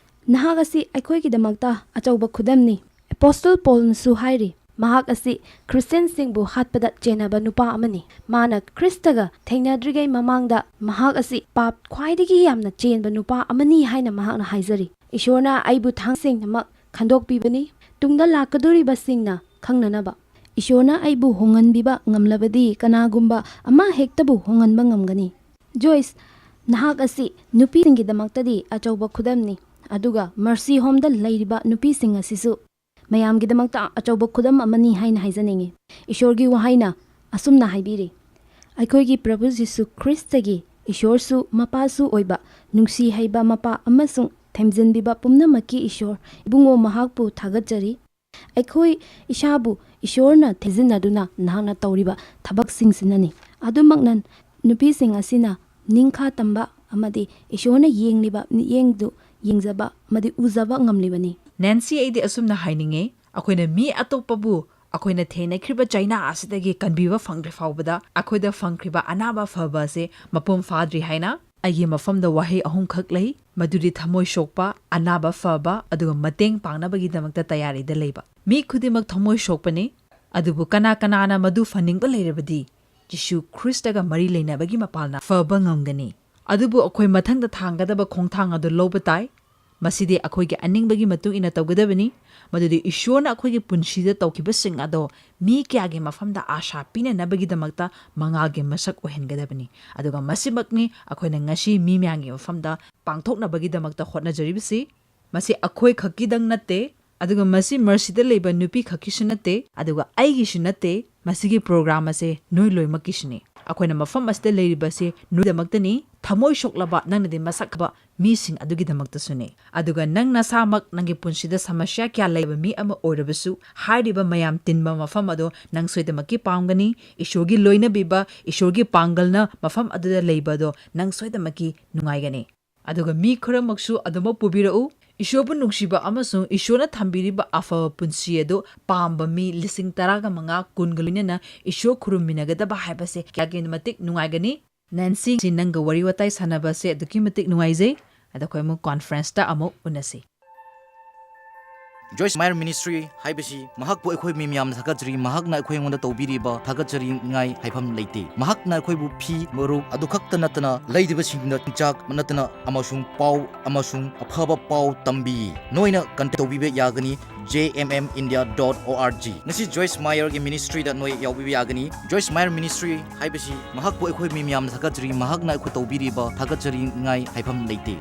ꯅꯍꯥꯛ ꯑꯁꯤ ꯑꯩꯈꯣꯏꯒꯤꯗꯃꯛꯇ ꯑꯆꯧꯕ ꯈꯨꯗꯝꯅꯤ꯫ ꯑꯦꯄꯣꯁꯇꯜ ꯄꯣꯜꯅꯁꯨ ꯍꯥꯏꯔꯤ, ꯃꯍꯥꯛ ꯑꯁꯤ ꯈ꯭ꯔꯤꯁꯇꯤꯌꯥꯟꯁꯤꯡꯕꯨ ꯍꯥꯠꯄꯗ ꯆꯦꯟꯅꯕ ꯅꯨꯄꯥ ꯑꯃꯅꯤ꯫ ꯃꯥꯅ ꯈ꯭ꯔꯤꯁꯇꯒ ꯊꯦꯡꯅꯗ꯭ꯔꯤꯉꯩ ꯃꯃꯥꯡꯗ ꯃꯍꯥꯛ ꯑꯁꯤ ꯄꯥꯞ ꯈ꯭ꯋꯥꯏꯗꯒꯤ ꯌꯥꯝꯅ ꯆꯦꯟꯕ ꯅꯨꯄꯥ ꯑꯃꯅꯤ ꯍꯥꯏꯅ ꯃꯍꯥꯛꯅ ꯍꯥꯏꯖꯔꯤ꯫ ꯏꯁꯣꯔꯅ ꯑꯩꯕꯨ ꯊꯥꯡꯁꯤꯡꯅꯃꯛ ꯈꯟꯗꯣꯛꯄꯤꯕꯅꯤ, ꯇꯨꯡꯗ ꯂꯥꯛꯀꯗꯧꯔꯤꯕꯁꯤꯡꯅ ꯈꯪꯅꯅꯕ꯫ ꯏꯁꯣꯔꯅ ꯑꯩꯕꯨ ꯍꯣꯡꯍꯟꯕꯤꯕ ꯉꯝꯂꯕꯗꯤ ꯀꯅꯥꯒꯨꯝꯕ ꯑꯃ ꯍꯦꯛꯇꯕꯨ ꯍꯣꯡꯍꯟꯕ ꯉꯝꯒꯅꯤ꯫ ꯖꯣꯏꯁ, ꯅꯍꯥꯛ ꯑꯁꯤ ꯅꯨꯄꯤꯁꯤꯡꯒꯤꯗꯃꯛꯇꯗꯤ ꯑꯆꯧꯕ ꯈꯨꯗꯝꯅꯤ, ꯑꯗꯨꯒ ꯃꯔꯁꯤ ꯍꯣꯝꯗ ꯂꯩꯔꯤꯕ ꯅꯨꯄꯤꯁꯤꯡ ꯑꯁꯤꯁꯨ ꯃꯌꯥꯝꯒꯤꯗꯃꯛꯇ ꯑꯆꯧꯕ ꯈꯨꯗꯝ ꯑꯃꯅꯤ ꯍꯥꯏꯅ ꯍꯥꯏꯖꯅꯤꯡꯏ꯫ ꯏꯁꯣꯔꯒꯤ ꯋꯥꯍꯩꯅ ꯑꯁꯨꯝꯅ ꯍꯥꯏꯕꯤꯔꯤ, ꯑꯩꯈꯣꯏꯒꯤ ꯄ꯭ꯔꯚꯨ ꯖꯤꯁꯨ ꯈ꯭ꯔꯤꯁꯇꯒꯤ ꯏꯁꯣꯔꯁꯨ ꯃꯄꯥꯁꯨ ꯑꯣꯏꯕ, ꯅꯨꯡꯁꯤ ꯍꯩꯕ ꯃꯄꯥ ꯑꯃꯁꯨꯡ ꯊꯦꯝꯖꯤꯟꯕꯤꯕ ꯄꯨꯝꯅꯃꯛꯀꯤ ꯏꯁꯣꯔ, ꯏꯕꯨꯡꯉꯣ, ꯃꯍꯥꯛꯄꯨ ꯊꯥꯒꯠꯆꯔꯤ꯫ ꯑꯩꯈꯣꯏ ꯏꯁꯥꯕꯨ ꯏꯁꯣꯔꯅ ꯊꯤꯖꯤꯟꯅꯗꯨꯅ ꯅꯍꯥꯛꯅ ꯇꯧꯔꯤꯕ ꯊꯕꯛꯁꯤꯡꯁꯤꯅꯅꯤ꯫ ꯑꯗꯨꯃꯛꯅ ꯅꯨꯄꯤꯁꯤꯡ ꯑꯁꯤꯅ ꯅꯤꯡꯈꯥ ꯇꯝꯕ ꯑꯃꯗꯤ ꯏꯁꯣꯔꯅ ꯌꯦꯡꯂꯤꯕ ꯃꯤꯠꯌꯦꯡꯗꯨ ꯌꯦꯡꯖꯕ ꯑꯃꯗꯤ ꯎꯖꯕ ꯉꯝꯂꯤꯕꯅꯤ꯫ ꯅꯦꯟꯁꯤ, ꯑꯩꯗꯤ ꯑꯁꯨꯝꯅ ꯍꯥꯏꯅꯤꯡꯉꯤ, ꯑꯩꯈꯣꯏꯅ ꯃꯤ ꯑꯇꯣꯞꯄꯕꯨ ꯑꯩꯈꯣꯏꯅ ꯊꯦꯡꯅꯈ꯭ꯔꯤꯕ ꯆꯩꯅꯥ ꯑꯁꯤꯗꯒꯤ ꯀꯟꯕꯤꯕ ꯐꯪꯗ꯭ꯔꯤ ꯐꯥꯎꯕꯗ ꯑꯩꯈꯣꯏꯗ ꯐꯪꯈ꯭ꯔꯤꯕ ꯑꯅꯥꯕ ꯐꯕ ꯑꯁꯤ ꯃꯄꯨꯡ ꯐꯥꯗ꯭ꯔꯤ ꯍꯥꯏꯅ꯫ ꯑꯩꯒꯤ ꯃꯐꯝꯗ ꯋꯥꯍꯩ ꯑꯍꯨꯝꯈꯛ ꯂꯩ, ꯃꯗꯨꯗꯤ ꯊꯃꯣꯏ ꯁꯣꯛꯄ, ꯑꯅꯥꯕ ꯐꯕ, ꯑꯗꯨꯒ ꯃꯇꯦꯡ ꯄꯥꯡꯅꯕꯒꯤꯗꯃꯛꯇ ꯇꯌꯥꯔꯤꯗ ꯂꯩꯕ꯫ ꯃꯤ ꯈꯨꯗꯤꯡꯃꯛ ꯊꯃꯣꯏ ꯁꯣꯛꯄꯅꯤ, ꯑꯗꯨꯕꯨ ꯀꯅꯥ ꯀꯅꯥꯅ ꯃꯗꯨ ꯐꯅꯤꯡꯕ ꯂꯩꯔꯕꯗꯤ ꯖꯤꯁꯨ ꯈ꯭ꯔꯤꯁꯇꯒ ꯃꯔꯤ ꯂꯩꯅꯕꯒꯤ ꯃꯄꯥꯜꯅ ꯐꯕ ꯉꯝꯒꯅꯤ꯫ ꯑꯗꯨꯕꯨ ꯑꯩꯈꯣꯏ ꯃꯊꯪꯗ ꯊꯥꯡꯒꯗꯕ ꯈꯣꯡꯊꯥꯡ ꯑꯗꯨ ꯂꯧꯕ ꯇꯥꯏ꯫ ꯃꯁꯤꯗꯤ ꯑꯩꯈꯣꯏꯒꯤ ꯑꯅꯤꯡꯕꯒꯤ ꯃꯇꯨꯡ ꯏꯟꯅ ꯇꯧꯒꯗꯕꯅꯤ꯫ ꯃꯗꯨꯗꯤ ꯏꯁꯣꯔꯅ ꯑꯩꯈꯣꯏꯒꯤ ꯄꯨꯟꯁꯤꯗ ꯇꯧꯈꯤꯕꯁꯤꯡ ꯑꯗꯣ ꯃꯤ ꯀꯌꯥꯒꯤ ꯃꯐꯝꯗ ꯑꯥꯁꯥ ꯄꯤꯅꯅꯕꯒꯤꯗꯃꯛꯇ ꯃꯉꯥꯜꯒꯤ ꯃꯁꯛ ꯑꯣꯏꯍꯟꯒꯗꯕꯅꯤ꯫ ꯑꯗꯨꯒ ꯃꯁꯤꯃꯛꯅꯤ ꯑꯩꯈꯣꯏꯅ ꯉꯁꯤ ꯃꯤ ꯃꯌꯥꯝꯒꯤ ꯃꯐꯝꯗ ꯄꯥꯡꯊꯣꯛꯅꯕꯒꯤꯗꯃꯛꯇ ꯍꯣꯠꯅꯖꯔꯤꯕꯁꯤ꯫ ꯃꯁꯤ ꯑꯩꯈꯣꯏ ꯈꯛꯀꯤꯗꯪ ꯅꯠꯇꯦ, ꯑꯗꯨꯒ ꯃꯁꯤ ꯃꯔꯁꯤꯗ ꯂꯩꯕ ꯅꯨꯄꯤ ꯈꯛꯀꯤꯁꯨ ꯅꯠꯇꯦ, ꯑꯗꯨꯒ ꯑꯩꯒꯤꯁꯨ ꯅꯠꯇꯦ꯫ ꯃꯁꯤꯒꯤ ꯄ꯭ꯔꯣꯒ꯭ꯔꯥꯝ ꯑꯁꯦ ꯅꯣꯏ ꯂꯣꯏꯅꯃꯛꯀꯤꯁꯨꯅꯤ꯫ ꯑꯩꯈꯣꯏꯅ ꯃꯐꯝ ꯑꯁꯤꯗ ꯂꯩꯔꯤꯕꯁꯦ ꯅꯣꯏꯗꯃꯛꯇꯅꯤ, ꯊꯃꯣꯏ ꯁꯣꯛꯂꯕ ꯅꯪꯅꯗꯤ ꯃꯁꯛ ꯈꯪꯕ ꯃꯤꯁꯤꯡ ꯑꯗꯨꯒꯤꯗꯃꯛꯇꯁꯨꯅꯤ꯫ ꯑꯗꯨꯒ ꯅꯪ ꯅꯁꯥꯃꯛ ꯅꯪꯒꯤ ꯄꯨꯟꯁꯤꯗ ꯁꯃꯁ꯭ꯌꯥ ꯀꯌꯥ ꯂꯩꯕ ꯃꯤ ꯑꯃ ꯑꯣꯏꯔꯕꯁꯨ, ꯍꯥꯏꯔꯤꯕ ꯃꯌꯥꯝ ꯇꯤꯟꯕ ꯃꯐꯝ ꯑꯗꯣ ꯅꯪ ꯁꯣꯏꯗꯅꯃꯛꯀꯤ ꯄꯥꯝꯒꯅꯤ꯫ ꯏꯁꯣꯔꯒꯤ ꯂꯣꯏꯅꯕꯤꯕ, ꯏꯁꯣꯔꯒꯤ ꯄꯥꯡꯒꯜꯅ ꯃꯐꯝ ꯑꯗꯨꯗ ꯂꯩꯕ ꯑꯗꯣ ꯅꯪ ꯁꯣꯏꯗꯅꯃꯛꯀꯤ ꯅꯨꯡꯉꯥꯏꯒꯅꯤ꯫ ꯑꯗꯨꯒ ꯃꯤ ꯈꯔꯃꯛꯁꯨ ꯑꯗꯨꯃꯛ ꯄꯨꯕꯤꯔꯛꯎ꯫ ꯏꯁꯣꯔꯕꯨ ꯅꯨꯡꯁꯤꯕ ꯑꯃꯁꯨꯡ ꯏꯁꯣꯔꯅ ꯊꯝꯕꯤꯔꯤꯕ ꯑꯐꯕ ꯄꯨꯟꯁꯤ ꯑꯗꯨ ꯄꯥꯝꯕ ꯃꯤ ꯂꯤꯁꯤꯡ ꯇꯔꯥꯒ ꯃꯉꯥ, ꯀꯨꯟꯒ ꯂꯣꯏꯅꯅ ꯏꯁꯣꯔ ꯈꯨꯔꯨꯝꯃꯤꯟꯅꯒꯗꯕ ꯍꯥꯏꯕꯁꯦ ꯀꯌꯥꯒꯤ ꯃꯇꯤꯛ ꯅꯨꯡꯉꯥꯏꯒꯅꯤ꯫ ꯅꯦꯟꯁꯤ, ꯁꯤ ꯅꯪꯒ ꯋꯥꯔꯤ ꯋꯥꯇꯥꯏ ꯁꯥꯟꯅꯕꯁꯦ ꯑꯗꯨꯛꯀꯤ ꯃꯇꯤꯛ ꯅꯨꯡꯉꯥꯏꯖꯩ꯫ ꯑꯗꯣ ꯑꯩꯈꯣꯏ ꯑꯃꯨꯛ ꯀꯣꯟꯐ꯭ꯔꯦꯟꯁꯇ ꯑꯃꯨꯛ ꯎꯅꯁꯤ꯫ ꯖꯣꯏꯁ ꯃꯥꯌꯔ ꯃꯤꯅꯤꯁꯇ꯭ꯔꯤ ꯍꯥꯏꯕꯁꯤ ꯃꯍꯥꯛꯄꯨ ꯑꯩꯈꯣꯏ ꯃꯤ ꯃꯌꯥꯝꯅ ꯊꯥꯒꯠꯆꯔꯤ꯫ ꯃꯍꯥꯛꯅ ꯑꯩꯈꯣꯏ ꯑꯩꯉꯣꯟꯗ ꯇꯧꯕꯤꯔꯤꯕ ꯊꯥꯒꯠꯆꯅꯤꯡꯉꯥꯏ ꯍꯥꯏꯐꯝ ꯂꯩꯇꯦ꯫ ꯃꯍꯥꯛꯅ ꯑꯩꯈꯣꯏꯕꯨ ꯐꯤ, ꯃꯔꯨꯞ ꯑꯗꯨ ꯈꯛꯇ ꯅꯠꯇꯅ ꯂꯩꯔꯤꯕꯁꯤꯡꯗ ꯆꯤꯟꯖꯥꯛ ꯅꯠꯇꯅ ꯑꯃꯁꯨꯡ ꯄꯥꯎ ꯑꯃꯁꯨꯡ ꯑꯐꯕ ꯄꯥꯎ ꯇꯝꯕꯤ꯫ ꯅꯣꯏꯅ ꯀꯟꯇꯦꯛ ꯇꯧꯕꯤꯕ ꯌꯥꯒꯅꯤ J M M India dot O R G꯫ ꯉꯁꯤ ꯖꯣꯏꯁ ꯃꯥꯌꯔꯒꯤ ꯃꯤꯅꯤꯁꯇ꯭ꯔꯤꯗ ꯅꯣꯏ ꯌꯥꯎꯕꯤꯕ ꯌꯥꯒꯅꯤ꯫ ꯖꯣꯏꯁ ꯃꯥꯌꯔ ꯃꯤꯅꯤꯁꯇ꯭ꯔꯤ ꯍꯥꯏꯕꯁꯤ ꯃꯍꯥꯛꯄꯨ ꯑꯩꯈꯣꯏ ꯃꯤ ꯃꯌꯥꯝꯅ ꯊꯥꯒꯠꯆꯔꯤ꯫ ꯃꯍꯥꯛꯅ ꯑꯩꯈꯣꯏ ꯇꯧꯕꯤꯔꯤꯕ ꯊꯥꯒꯠꯆꯅꯤꯡꯉꯥꯏ ꯍꯥꯏꯐꯝ ꯂꯩꯇꯦ꯫